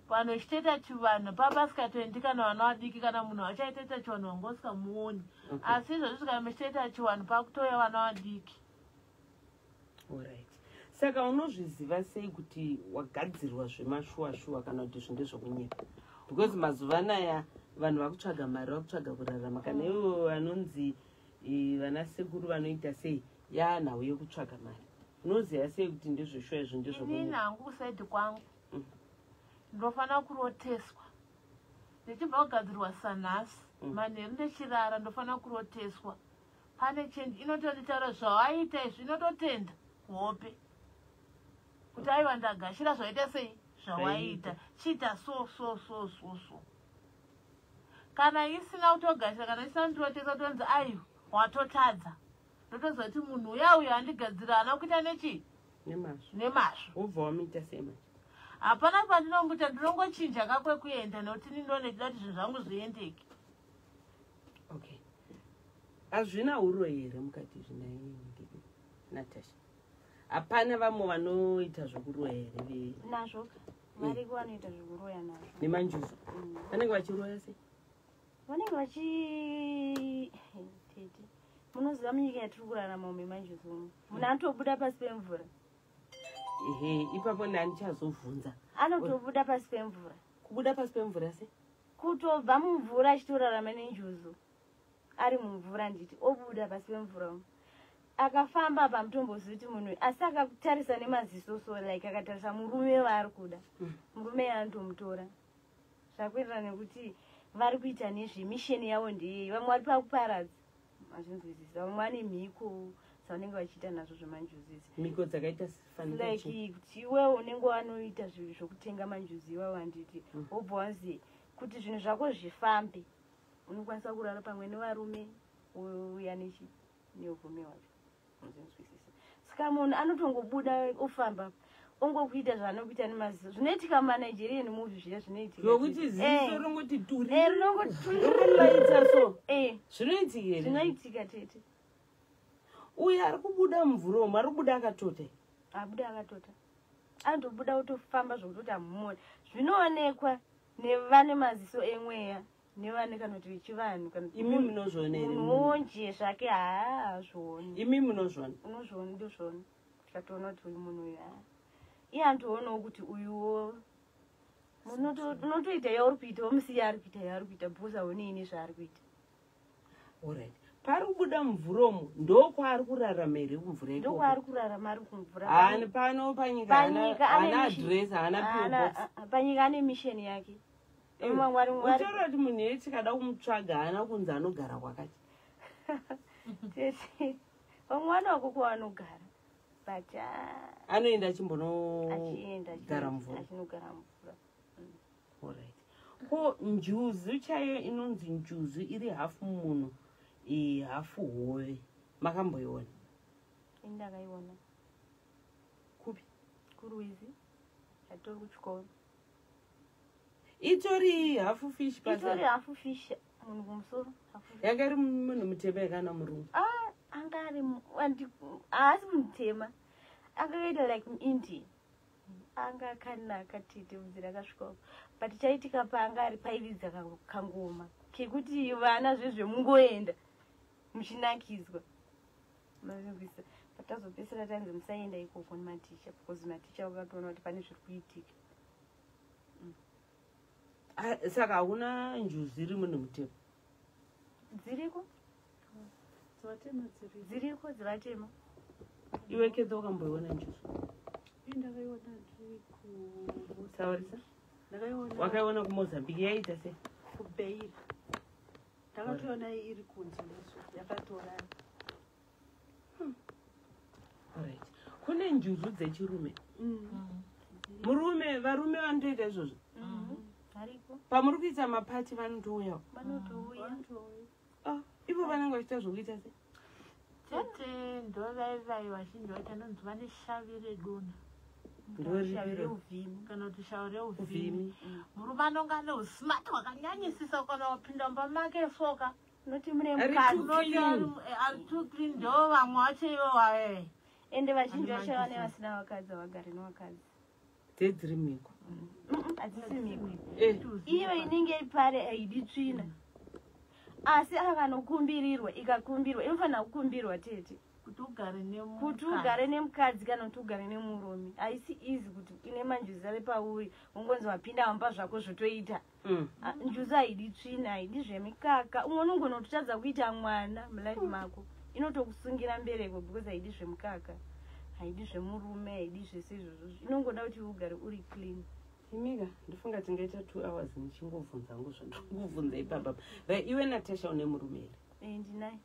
vanhu vachitoita chivanhu papasikatoendi, kana vana vadiki, kana munhu achaitoita chivanhu wanga usikamuoni. Asi izvozvi kana muchitoita chivanhu, pakutouya vana vadiki. Alright, saka unozviziva sei kuti wagadzirwa zvemashuwa shuwa kana kuti zvinhu ndezvokunyepa? Because mazuva anaya vanhu vakutsvaga mari, vakutsvaga kurarama. Kana ivo vanonzi vana sekuru vanoita sei, yaanhau yekutsvaga mari. Unoziva sei kuti ndezveshuwa izvo, Inini ndezvokunyepa? hangu kuside kwangu, ndinofanira kuroteswa ndichibva kugadzirwa sanhasi. Manheru ndechirara, ndofanira kuroteswa pane change. Inotonditaura zvawaita izvi, inototenda kuhope kuti aiwa, ndagashira zvaita sei, zvawaita, chiita so so so so so. Kana isina kutogashira, kana isina kundirotesa kutonzi aiwa, watotadza, ndotoziva kuti munhu uya uyo andigadzira haana kuita nechi Nemazvo. Nemazvo. Wobva wamuita sei manje? Hapana pandinombuta, ndinongochinja kakwekuenda, nekuti ndinone ndida kuti zvinhu zvangu zviendeke. Okay, hazvina uroyi here mukati zvinai, Natasha? Hapana vamwe vanoita zvokuroya here Nazvo variko vanoita zvekuroya nazvo. Nemanjuzu? Vanenge vachiroya sei? Vanenge vachi, tete, munoziva munyika yatiri kurarama umu yemanjuzu umu, munhu anotobuda pasi pemvura. Ehe, ipapo ndandichazobvunza. Anotobuda pasi pemvura. Kubuda pasi pemvura sei? Kutobva mumvura achitorarama nenjuzu ari mumvura, nditi obuda pasi pemvura umu, akafamba pamutombozivi kuti munhu uyu, asi akakutarisa nemaziso so, like akatarisa murume waari kuda, murume anotomutora. Zvakuenderana nekuti vari kuita nezvemisheni yavo ndeyei. Vamwe vari pakuparadza, mazvinzwisisa? Vamwe vane mhiko dzavanenge vachiita nazvo zvemanjuzu idzi. Mhiko dzakaita fanika? Like kuti iwewe unenge wanoita zvinhu zvokutenga manjuzu iwawo, handiti? Wobva wanzi Kuti zvinhu zvako zvifambe, unokwanisa kurara pamwe nevarume, wouya neurume wacho. Unozvinzwisisa? Saka munhu anotongobuda ofamba, ongokuita zvaanokuita nemaziso. Zvinoitika mumaNigerian movie zviya zvinoitika. Zvokuti ziso ringoti turi, rinongoti ringolaita so. Zvinoitika here? Zvinoitika, tete. Uyo ari kubuda mumvura umu, ari kubuda akatota? Abuda akatota, anotobuda kutofamba zvokutoti hamumoni. Zvinoonekwa nevane maziso emweya, nevane kana kuti vechivanhu, kana kuti Imi munozviona here? Munhu zvake haazvioni. Imi munozviona? Unozviona, ndozviona. Tikatoona kuti uyu munhu uyu, haa, iye anotoonawo kuti uyuwo unotoita yauri kuita, womusiya ari kuita yaari kuita, because haonei nezvaari kuita. Alright, paari kubuda mumvura umu, ndokwaari kurarama here, kumvura ikoko? Ndokwaari kurarama, ari kumvura. Haani pano panyika? Panyika ane Haana address, haana P.O. Box? Panyika ane mission yake. Mwari. Utaura kuti munhu iye tikada kumutsvaga, haana kunzi anogara kwakati? Tete, vamwe vanako kwavanogara, but ah, Anoenda achienda achimbonogara mvura? Achinogara mvura. Alright, ko njuzu chaiyo inonzi njuzu iri hafu munhu, hafu hove, makamboiona? Ini ndakaiona. Kupi? Kurwizi, atori kuchikoro. Itori hafu fish? Itori Pasi hafu fish, munhu kumusoro, hafu fish. Yanga iri munhu mutema kana murungu? Ah, anga ari haasi mutema, anga akaita like muIndia. Anga akanaka, tete, vhudzi rakasvikawo. But chaitika, paanga ari pairidza kangoma kekuti vana zvezvemungoenda muchinakidzwa, mazvinzwisisa? But tazopedzisira tanzi musaenda ikoko nematicha, because maticha vakatoona kuti pane zviri kuitika. Ah, saka hakuna njuzu iri munhu mutema? Dziriko. Dzavatema dziri. Dziriko dzevatema. Iwe Kedha, wakamboiona njuzu? Ii, ndakaiona ndiri ku Taurisa. Ndakaiona. Wakaiona kuMozambique? Yaita sei? KuBeira. Ndakatoiona iri kunze nesu, yakatorara. Alright, kune njuzu dzechirume? Murume, varume vanotoita izvozvo? Ariko. Pamuri kuita mapati vanotouyawo? Vanotouya. Vanotouya. Ah, ivo vanenge vachiita zvokuita sei? Tete, ndovaivai vazhinji vacho anonzi vane shavi redona. Shavi Ndoripiro? reuvhimi. Kana kuti shavi reuvhimi. Uvhimi. Murume anonge ane usmart hwakanyanyisisa, kana wapinda mumba make soka Noti mune Ari mukadzi. too unoti clean. ari too clean. Ndo vamwe vacho ivo Ende vazhinji Ane vacho vane manjuzu. vasina vakadzi, havagari nevakadzi. Dzedziri mhiko? Hadzisi mhiko. Eh. Iyo inenge ipare haidi tsvina, asi akanokumbirirwa, ikakumbirwa, inofanira kukumbirwa, tete. Kuti ugare Kuti ugare nemukadzi kana kuti ugare nemurume, haisi easy kuti ine manjuzu ave pauri, ungonzi wapinda wamba zvako zvotoita. Ah, njuzu haidi tsvina, haidi zvemikaka. Umwe unogona kutotadza kuita mwana mulife mako, inotokusungira mbereko, because haidi zvemukaka, haidi zvemurume, haidi zvese izvozvo. Inongoda kuti ugare uri clean. Imika, ndofunga tingaita 2 hours ndichingobvunza ngo zvandikubvunza ipapa. Right, iwe Natasha, une murume here? Ndinaye.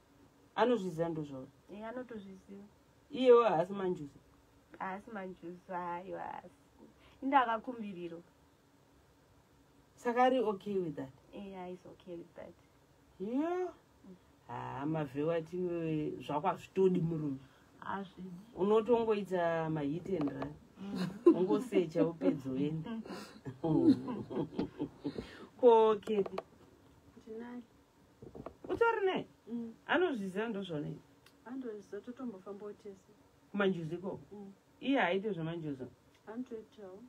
Anozviziva ndozvauri? Anotozviziva. Iyewo haasi manjuzu? Haasi manjuzu, hayo haasi. Inde akakumbirirwa. Saka ari okay with that? Is okay with that. Yo, haa, mavheu ati zvako hazvitodi murume. Hazvidi. Unotongoita mahit and run, ungosecha upedza uende. Ko Kethi? Ndinaye. Utori naye? Anozviziva ndozvaona? Andoziva, totombofambawo tese. Kumanjuzu ikoko? Iye haaite zvemanjuzu? Anotoitawo.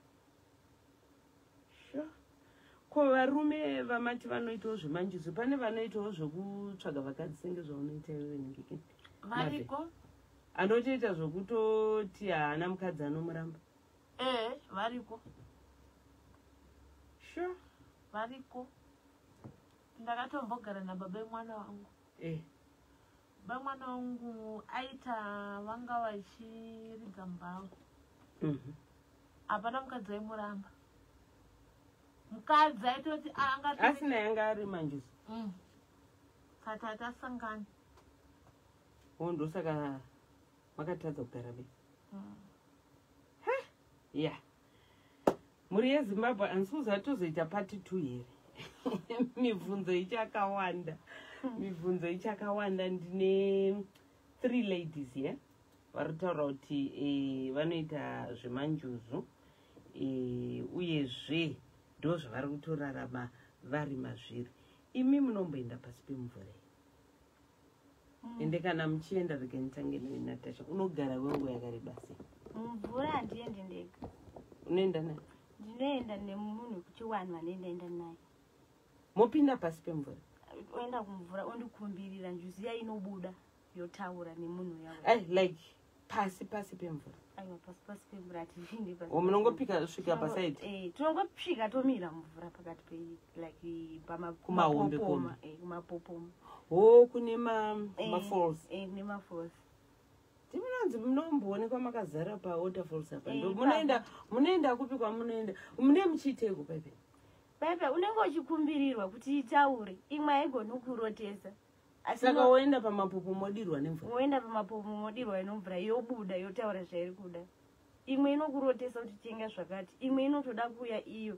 Sure. Ko varume vamati vanoitawo zvemanjuzu, pane vanoitawo zvekutsvaga vakadzi senge zvaunoita iwewe ningiki? Variko. Anotoita zvokutoti haana mukadzi, anomuramba? Ee, variko. Sure. Variko. Ndakatombogara nababa emwana wangu. Baba emwana wangu aita, vanga vachiridza mbava. Hapana mukadzi aimuramba. Mukadzi aitoti anga Asina yanga ari manjuzu? Sati atasangana. O, ndosaka makatadza kugara be. Ya, mhuri yeZimbabwe, handisi kuziva tozoita part two here. Mibvunzo ichakawanda, mibvunzo ichakawanda. Ndine three ladies here vari kutaura kuti vanoita zvemanjuzu, uyezve ndo zvavari kutorarama vari mazviri. Imi munomboenda pasi pemvura here? Ende kana muchienda, rega nditange newe Natasha, unogara kwenguva yakareba sei? Mumvura handiendi ndega. Unoenda naye? Ndinoenda nemunhu wekuchiwanhu vanendaenda naye. Mopinda pasi pemvura? Oenda kumvura, ondikumbirira njuzu iya, inobuda yotaura nemunhu yawe. Ai, like pasi pasi pemvura? Aiwa, pasi pasi pemvura hatipindi pasi. O, munongopika svika pasaidi? Tinongosvika tomira mumvura pakati pe, like Kumahombe. pamapopoma, kumapopoma. Ho, kune mafalls? Kune mafalls. Timunonzi munomboonekwa makazara pawaterfalls apa. Eh, Ndo munoenda kupi kwamunoenda? Mune muchiiteko paipe? Paipe unenge uchikumbirirwa kuti itaure. Imwe haigoni kurotesa, asi Saka woenda pamapopo, modirwa nemvura? Woenda pamapopo, modirwa nemvura, yobuda yotaura zvairi kuda. Imwe inokurotesa kuti tenga zvakati, imwe inotoda kuuya iyo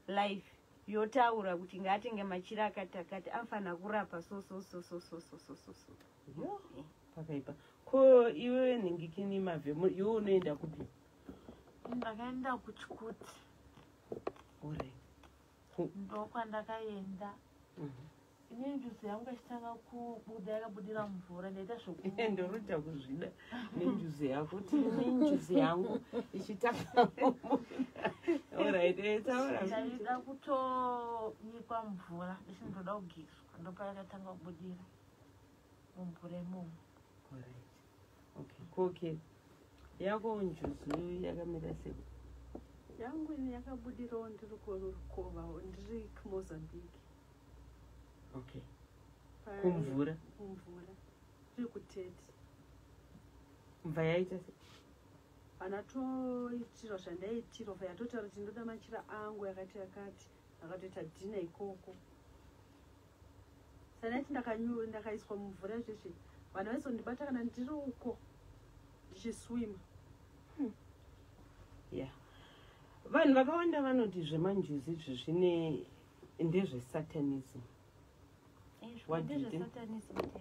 life yotaura kuti ngaatenge machira akati akati, anofanira kurapa so so so so so so so so so. Yo, pakaipa. Ko iwewe nhingikini mavhe, iwe unoenda kupi? Ndakaenda kuChikuti. Alright. Ndokwandakaenda. Inini njuzu yangu yachitanga kubuda, yakabudira mumvura. Ndaita zvoku Ndorota kuzvida nenjuzu yako, tiri nenjuzu yangu ichitanga kubuda. Alright, taura. Ndaida kutonyikwa mvura, ndichindoda kugiswa, ndopayakatanga kubudira mumvura imomo. Alright. Okay, koke yako njuzu yakamira sei? Yangu ini yakabudirawo ndiri kurukova, ndiri kuMozambique. Kumvura? Kumvura, ndiri kuTete. Mva yaita sei? Vana toitirwa zvandaitirwa, fa yatotaura kuti ndoda machira angu yakati yakati, akatoita dhina ikoko. Sanati ndakaiswa mumvura zveshe, vanhu vaizondibata kana ndiri uko ndichiswima. Ya, vanhu vakawanda vanoti zvemanjuzu izvi zvine ndezvesatanism. What do you think? Ndezvesatanism, tete.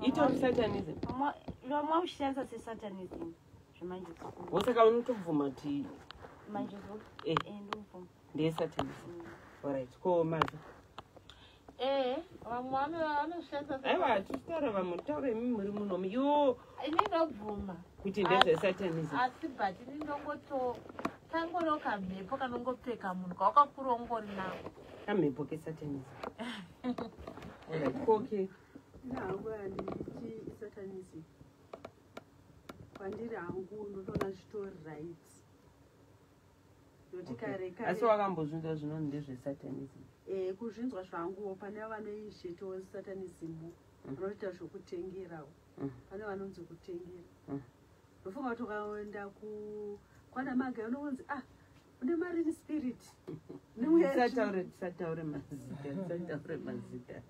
Itori satanism? Vamwe uchishandisa sesatanism zvemanjuzu. Wosaka unotobvuma kuti Manjuzu? Eh. Ndobvuma. Ndeyesatanism. Alright, ko mavhi? Ee, vamwe vanoshandisa. Aiwa, tichitaura vamwe, taura imi muri munomu iwo. Ini ndobvuma. Kuti ndezvesatanism? Asi but ini ndongoto kangoriwo kamhepo kanongopfeka munhu kawakakura ungori nako. Kamhepo kesatanism. Alright, koke? Ina hangu handiti isatanism. Kwandiri hangu ndotoona zvitori right, nokuti kare Asi kare wakambozvinzwa zvinonzi ndezvesatanism? Kuzvinzwa zvanguwo, pane vanoizvitawo satanism, vanoita zvokutengerawo. Pane vanonzi kutengera. Ndofunga kuti ukaenda kwana Magai unonzi, "Ah, une marine spirit." Tisataure mazita, tisataure mazita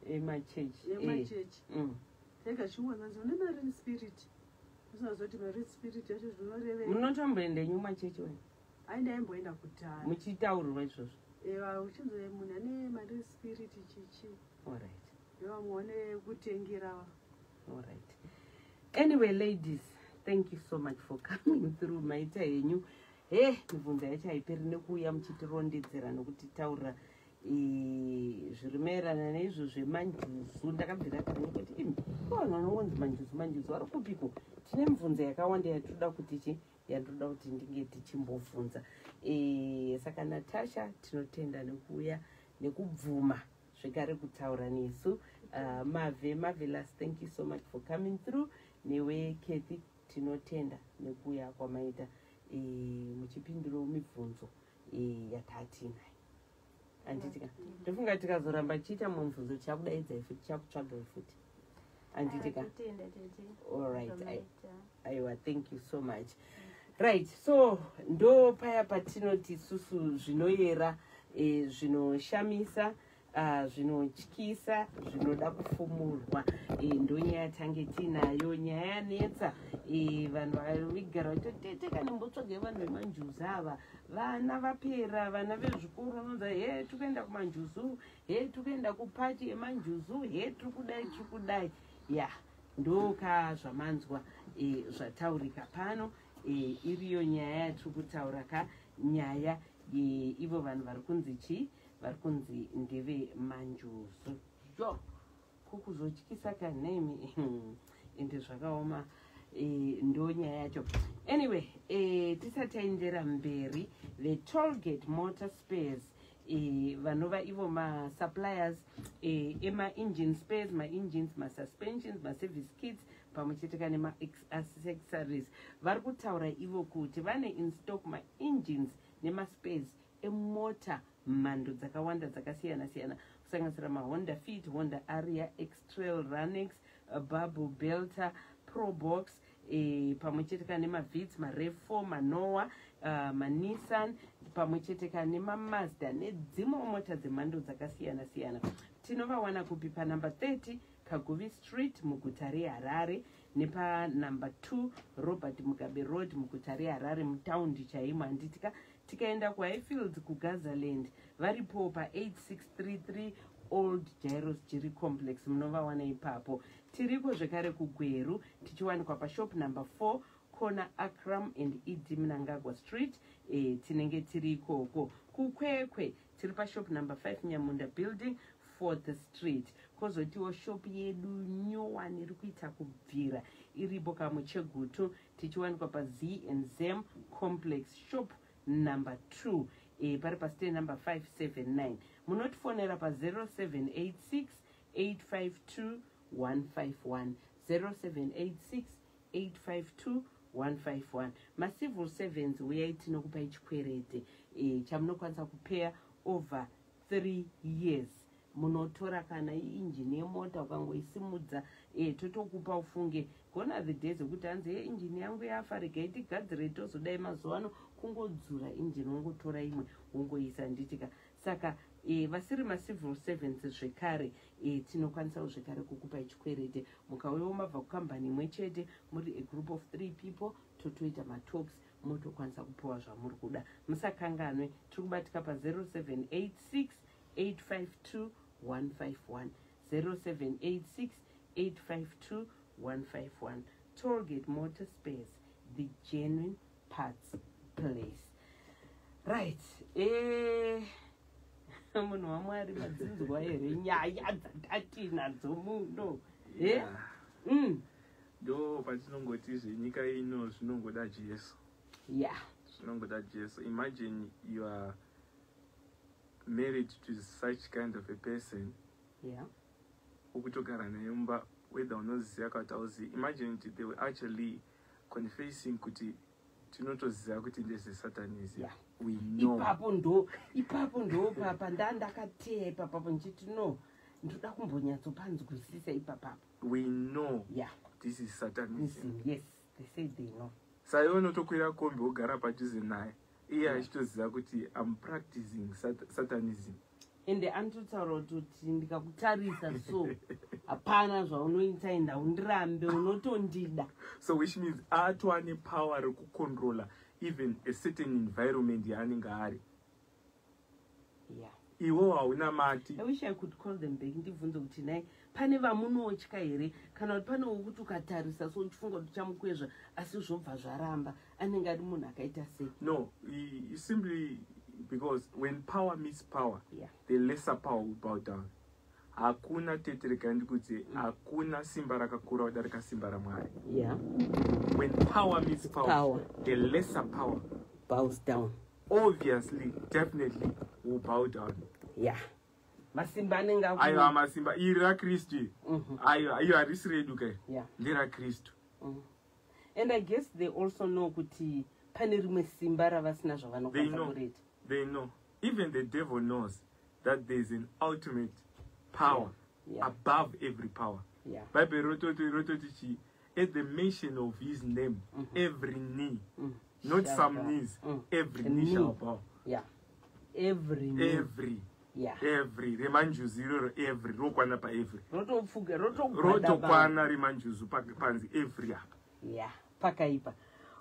emachechi. Emachechi. Tega chingonzanzi une marine spirit, usinazoti marine spirit yacho zvinorevei. Munotomboenda enyu machechi wena? Ai, ndaimboenda kudhara. Muchitaurirwa izvozvo? Ewa, uchinzi munhu ane marine spirit chichi. Nevamwe vane kutengera. Alright, anyway ladies, thank you so much for coming through. Maita henyu. He, mibvunzo yacho haiperi, nekuuya muchitirondedzera nokutitaurira zviri maererano neizvo zvemanjuzu. Ndakabvira kare nekuti imi, ko vanhu vanongonzi manjuzu manjuzu vari kupiko? Tine mibvunzo yakawanda yatinoda kuti chi yandinoda kuti ndinge tichimbobvunza. Saka Natasha, tinotenda nekuuya nekubvuma zvekare kutaura nesu. Mave Marvelous, thank you so much for coming through. Newe Kathy, tinotenda nekuuya kwamaita, muchipindurawo mibvunzo yatatinayo, handitika? Ndofunga tikazoramba tichiita mubvunzo, tichakudaidzai futi, tichakutsvagai futi, handitika? Totenda, tete. Alright. Zvamaita. Aiwa, thank you so much. Right, so ndo paya patinoti isusu zvinoyera, zvinoshamisa. Zvinotyisa zvinoda kufumurwa. Ndonyaya tange tiinayo, nyaya yanetsa. Vanhu vaigara vachitoteteka nembotsvaga yevanhu vemanjuzu ava. Vana vapera, vana vezvikoro unonza he tikuenda kumanjuzu, he tikuenda kupati yemanjuzu, he tiri kudai, tiri kudai. Ya, ndoka zvamanzwa zvataurika pano. Iriyo nyaya yatiri kutaura ka, nyaya yeivo vanhu vari kunzi chii, vari kunzi ndevemanjuzu. Yo, kukuzotyisa kanemi, ende zvakaoma. Ndo nyaya yacho. Anyway, tisati taendera mberi, veTollgate Motor Spares, vanova ivo masuppliers emaengine spares, maengines, masuspensions, maservice kits, pamwe chete kane maaccessories, vari kutaura ivo kuti vane in stock maengines nemaspares emota mhando dzakawanda dzakasiyana siyana, kusanganisira maHonda Fit, Honda Aria, X-Trail, Runx, Bubble, Belta, Probox, pamwe chete kane maVitz, maRAV4, maNoah, maNissan, pamwe chete kane maMazda nedzimwe mota dzemhando dzakasiyana siyana. Tinovawana kupi? Panumber 30 Kaguvi Street muguta reHarare, nepanumber 2 Robert Mugabe Road muguta reHarare, mutaundi chaimo, handitika? Tikaenda kuHighfields, kuGazaland, varipo pa8633 Old Jairos Jiri Complex, munovawana ipapo. Tiriko zvekare kuGweru, tichiwanikwa pashop number 4, corner Akram and ED Mnangagwa Street. Tinenge tiri ikoko. KuKwekwe tiri pashop number 5, Nyamunda Building, 4th Street. Kwozotiwo shop yedu nyowani iri kuita kubvira iripo kamuChegutu, tichiwanikwa paZnzm Complex, shop number 2, pari pastand number 579. Munotifonera pa0786 852 151, 0786 852 151. Macivil servants, uyai tinokupai chikwerete chamunokwanisa kupeya over 3 years. Munotora kana injini yemota, ukangoisimudza, totokupa. Ufunge gone are the days ekuti hanzi ye injini yangu yafa, regai tigadzire tozodai. Mazuva ano kungodzura injini, wongotora imwe wongoisa, handitika? Saka vasiri macivil servants zvekare, tinokwanisawo zvekare kukupai chikwerete. Mukauyawo mabva kukambani imwe chete, muri a group of three people, totoita matalks, motokwanisa kupiwa zvamuri kuda. Musakanganwe, tiri kubatika pa0786 852 151, 0786 852 151. Tollgate Motor Spares, the genuine parts place. Right, munhu waMwari, madzinzwa here nyaya dzatati muno? Ndo patinongoti zvenyika ino zvinongoda Jesu. Zvinongoda Jesu. Imagine you are married to such kind of a person, ukutogara naye mumba, whether unoziva kana kuti hauzivi. Imagine kuti they were actually confessing kuti tinotoziva kuti ndezvesatanism. We know. Ipapo ndo papa ndandakateya ipapapo ndichiti no, ndoda kumbonyatsopanzwisisa ipapapo. We know this is satanism. Yes, they say they know. Saiwe unotokwira kombi wogara padhuze naye, iye achitoziva kuti am practicing satanism. Ende anototaura kuti ndikakutarisa so, hapana zvaunoita, enda undirambe, unotondida. So which means atova nepower rekucontrola even a certain environment yaanenge ari. Iwo hauna mati. I wish I could call them back, ndibvunze kuti nai, pane vamunotya here, kana kuti pane wokuti ukatarisa so uchifunga kuti uchamukwezva asi zvobva zvaramba, anenge ari munhu akaita sei? No, simply because when power meets power, the lesser power will bow down. Hakuna tetereka, ndikudze, hakuna simba rakakura kudarika simba raMwari. When power meets power, Power. the lesser power bows down. Obviously, definitely will bow down. Yeah, masimba anenge Aiwa, masimba iri raKristu iri. Aiwa, iyo harisi redu kai. Nderakristu. And I guess they also know kuti pane rimwe simba ravasina They zvavanokwanisa know. kurita. They know. Even the devil knows that there is an ultimate power above every power. Bhaibheri rototi chi, at the mention of his name, every knee, not Shall some bow. knees, every A knee knee. shall bow. Yeah, every knee. Every. Yeah. Every remanjuzu iroro, every rokwana paevery. Rotopfuga, rotogwadama. Rotokwana remanjuzu panzi every apa. Yeah, pakaipa.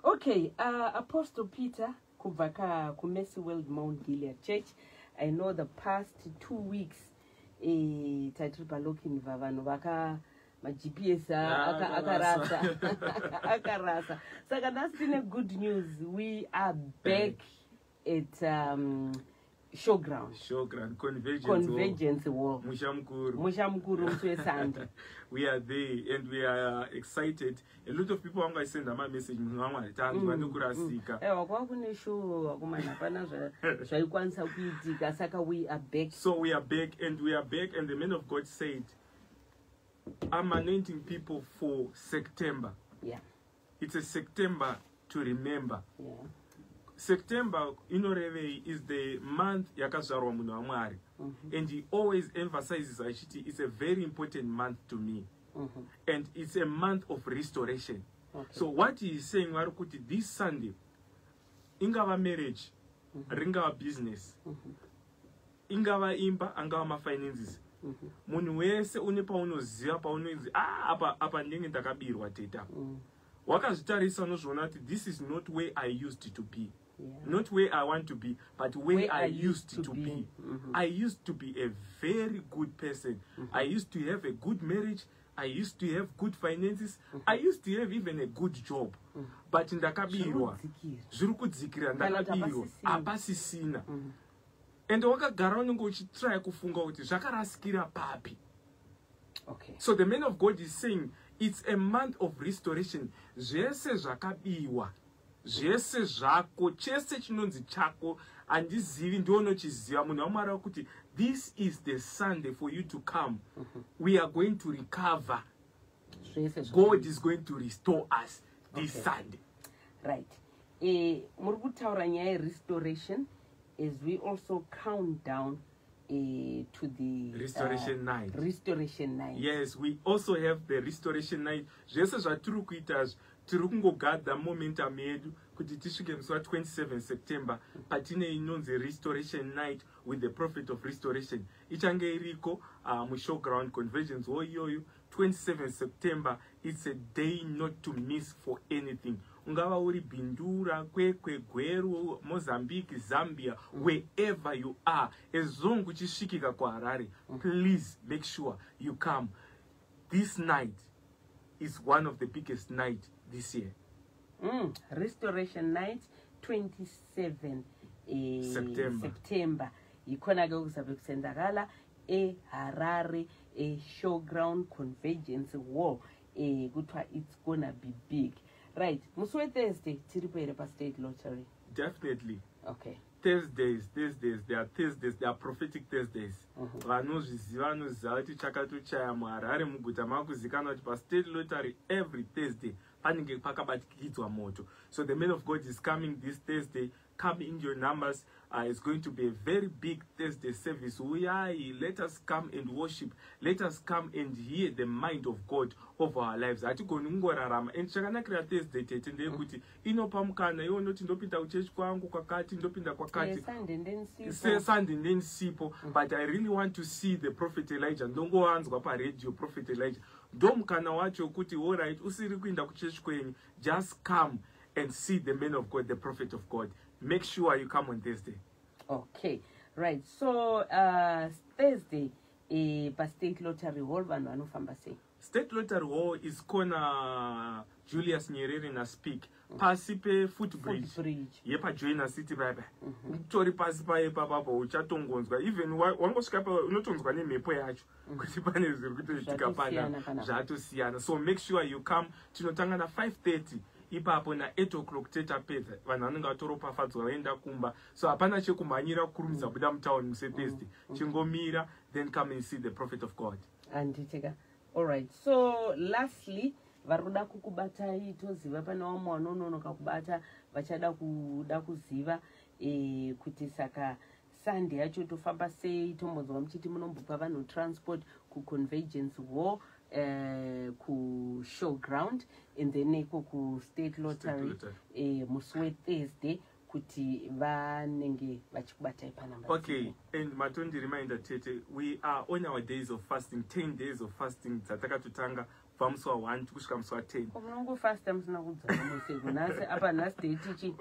Okay, Apostle Peter kubva ka kuMercy World Mount Gilead Church. I know the past 2 weeks tatiri paLochinvar, vanhu vaka maGPS Akarasa. Akarasa, akarasa. Saka nhasi tine good news: we are back at Showground. Showground Convergence Hall. Convergence Hall. Musha mukuru. Musha mukuru, musi weSunday. We are there and we are excited. A lot of people vangaisenda mamessage, munhu vamwe tanzwa nekurasika. Aiwa, kwava kune show, vakomana, hapana zvaikwanisa kuitika. Saka we are back. So we are back and we are back, and the man of God said, "I'm anointing people for September." It's a September to remember. September inorevei? Is the month yakazvarwa munhu waMwari. And he always emphasizes achiti, "It's a very important month to me," and it's a month of restoration. So what he is saying, vari kuti this Sunday, ingava marriage, ringava business, ingava imba, angava mafinances, munhu wese une paunoziva paunonzi, "Ah, apa apa ndinenge ndakabirwa teta." Wakazvitarisa, unozviona kuti this is not where I used to be, not where I want to be, but where I used to be. I used to be a very good person. I used to have a good marriage. I used to have good finances. I used to have even a good job, but ndakabirwa. Zviri kudzikira. Zviri kudzikira. Kana kuti Ndakabirwa. hapasisina. Hapasisina. Ende wakagara unenge uchitraya kufunga kuti zvakarasikira papi. So the man of God is saying it's a month of restoration. Zvese zvakabiwa, zvese zvako, chese chinonzi chako, handizivi, ndionochiziva munhu waMwari wakuti this is the Sunday for you to come. We are going to recover. Zvese. God is going to restore us this Sunday. Right, muri kutaura nyaya yerestoration as we also count down to the Restoration night. Restoration night. Yes, we also have the restoration night. Zvese zvatiri kuita izvi, tiri kungogadha momentum yedu kuti tisvike musi wa27 September, patine inonzi restoration night with the prophet of restoration. Ichange iriko muShowground Convergence Hall iyoyo, 27 September. It's a day not to miss for anything. Ungava uri Bindura, Kwekwe, Gweru, Mozambique, Zambia, wherever you are, as long kuchisvikika kuHarare, please make sure you come. This night is one of the biggest night this year. Restoration night, 27 September. September. Yikhona-ke kuzabe kusenzakala eHarare, e-Showground Convergence Hall. Kuthiwa it's gonna be big. Right, musi weThursday tiripo here paState Lottery? Definitely. Thursdays, Thursdays, there are Thursdays, there are prophetic Thursdays. Vanozviziva vanoziva kuti chakatochaya muHarare, muguta makuzikanwa kuti paState Lottery every Thursday panenge pakabatikidzwa moto. So the man of God is coming this Thursday. Come in your numbers. It's going to be a very big Thursday service. Uyai, let us come and worship. Let us come and hear the mind of God over our lives. Hatigoni kungorarama. And chakanakira Thursday, tete, ndeyekuti inopa mukana iwe unoti, "Ndopinda kuchechi kwangu kwakati, ndopinda kwakati." Sunday ndenisipo. Sunday ndenisipo, but I really want to see the prophet Elijah. Ndongowanzwa paradio prophet Elijah. Ndo mukana wacho wekuti, alright, usiri kuinda kuchechi kwenyu, just come and see the man of God, the prophet of God. Make sure you come on Thursday. Okay, right. So Thursday, paState Lottery Hall, vanhu vanofamba sei? State Lottery Hall is corner Julius Nyerere naSpeke, pasi pefootbridge. Footbridge. YepaJoina City paipa, utori pasi paye papapo, uchatongonzwa. Even wangosvika pa, unotonzwa nemhepo yacho kuti pane zviri kutoitika. Zvatosiyana Pana panapa. zvatosiyana. So make sure you come. Tinotanga na5:30 ipapo, na8 o'clock tetapedza. Vanhu vanenge vatoropafadzwa, vaenda kumba. So hapana chekumhanyira kukurumidza buda mutauni musi Thursday. Chingomira, then come and see the prophet of God. Handitika. Alright, so lastly, vari kuda kukubatai, toziva pane vamwe vanononoka kubata, vachada kuda kuziva kuti saka Sunday yacho tofamba sei. Tombonzwa muchiti munombopa vanhu transport kuConvergence Hall, kuShowground, and then iko kuState Lottery. Lottery. Musi weThursday. Kuti vanenge vachikubatai panamba. Okay, and matondireminder, tete, we are on our days of fasting, 10 days of fasting dzatakatotanga kubva musi wa1 kusvika musi wa10. Munongofasta musina kudzana mose nhasi apa. Nhasi date chi?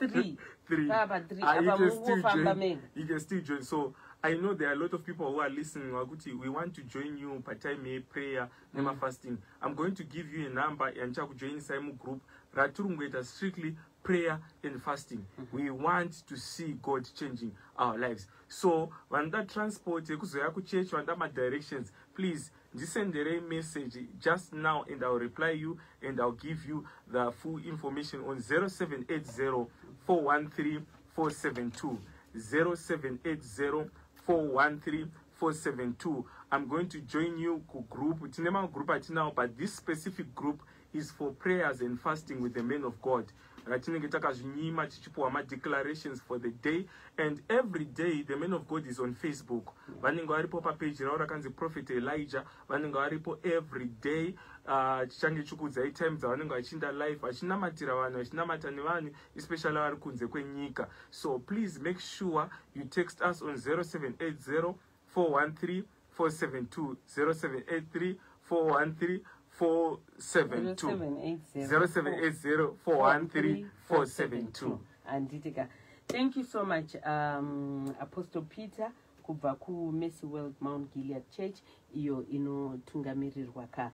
3. Three. Papa 3. Ah, you apa can still mungofamba join. mega. You can still join. So I know there are a lot of people who are listening vakuti we want to join you patime yeprayer nemafasting. I'm going to give you a number yandichakujoinisai mugroup ratiri kungoita strictly prayer and fasting. We want to see God changing our lives. So vanoda transport yekuzoya kuchurch, vanoda madirections, please ndisenderei message just now and I'll reply you and I'll give you the full information on 0780 413 472, 0780 413 472. I'm going to join you kugroup. Tine magroup atinawo, but this specific group is for prayers and fasting with the men of God, ratinenge takazvinyima tichipiwa madeclarations for the day. And every day the man of God is on Facebook. Vanenge varipo papage ravo rakanzi Prophet Elijah. Vanenge varipo every day. Tichange chikuudzai time dzavanenge vachiinda live, vachinamatira vanhu, vachinamata nevanhu, especially vari kunze kwenyika. So please make sure you text us on 0780 413 472, 0783 413 472, 0780 413 472. Handitika. Thank you so much, Apostle Peter kubva kuMercy World Mount Gilead Church, iyo inotungamirirwa ka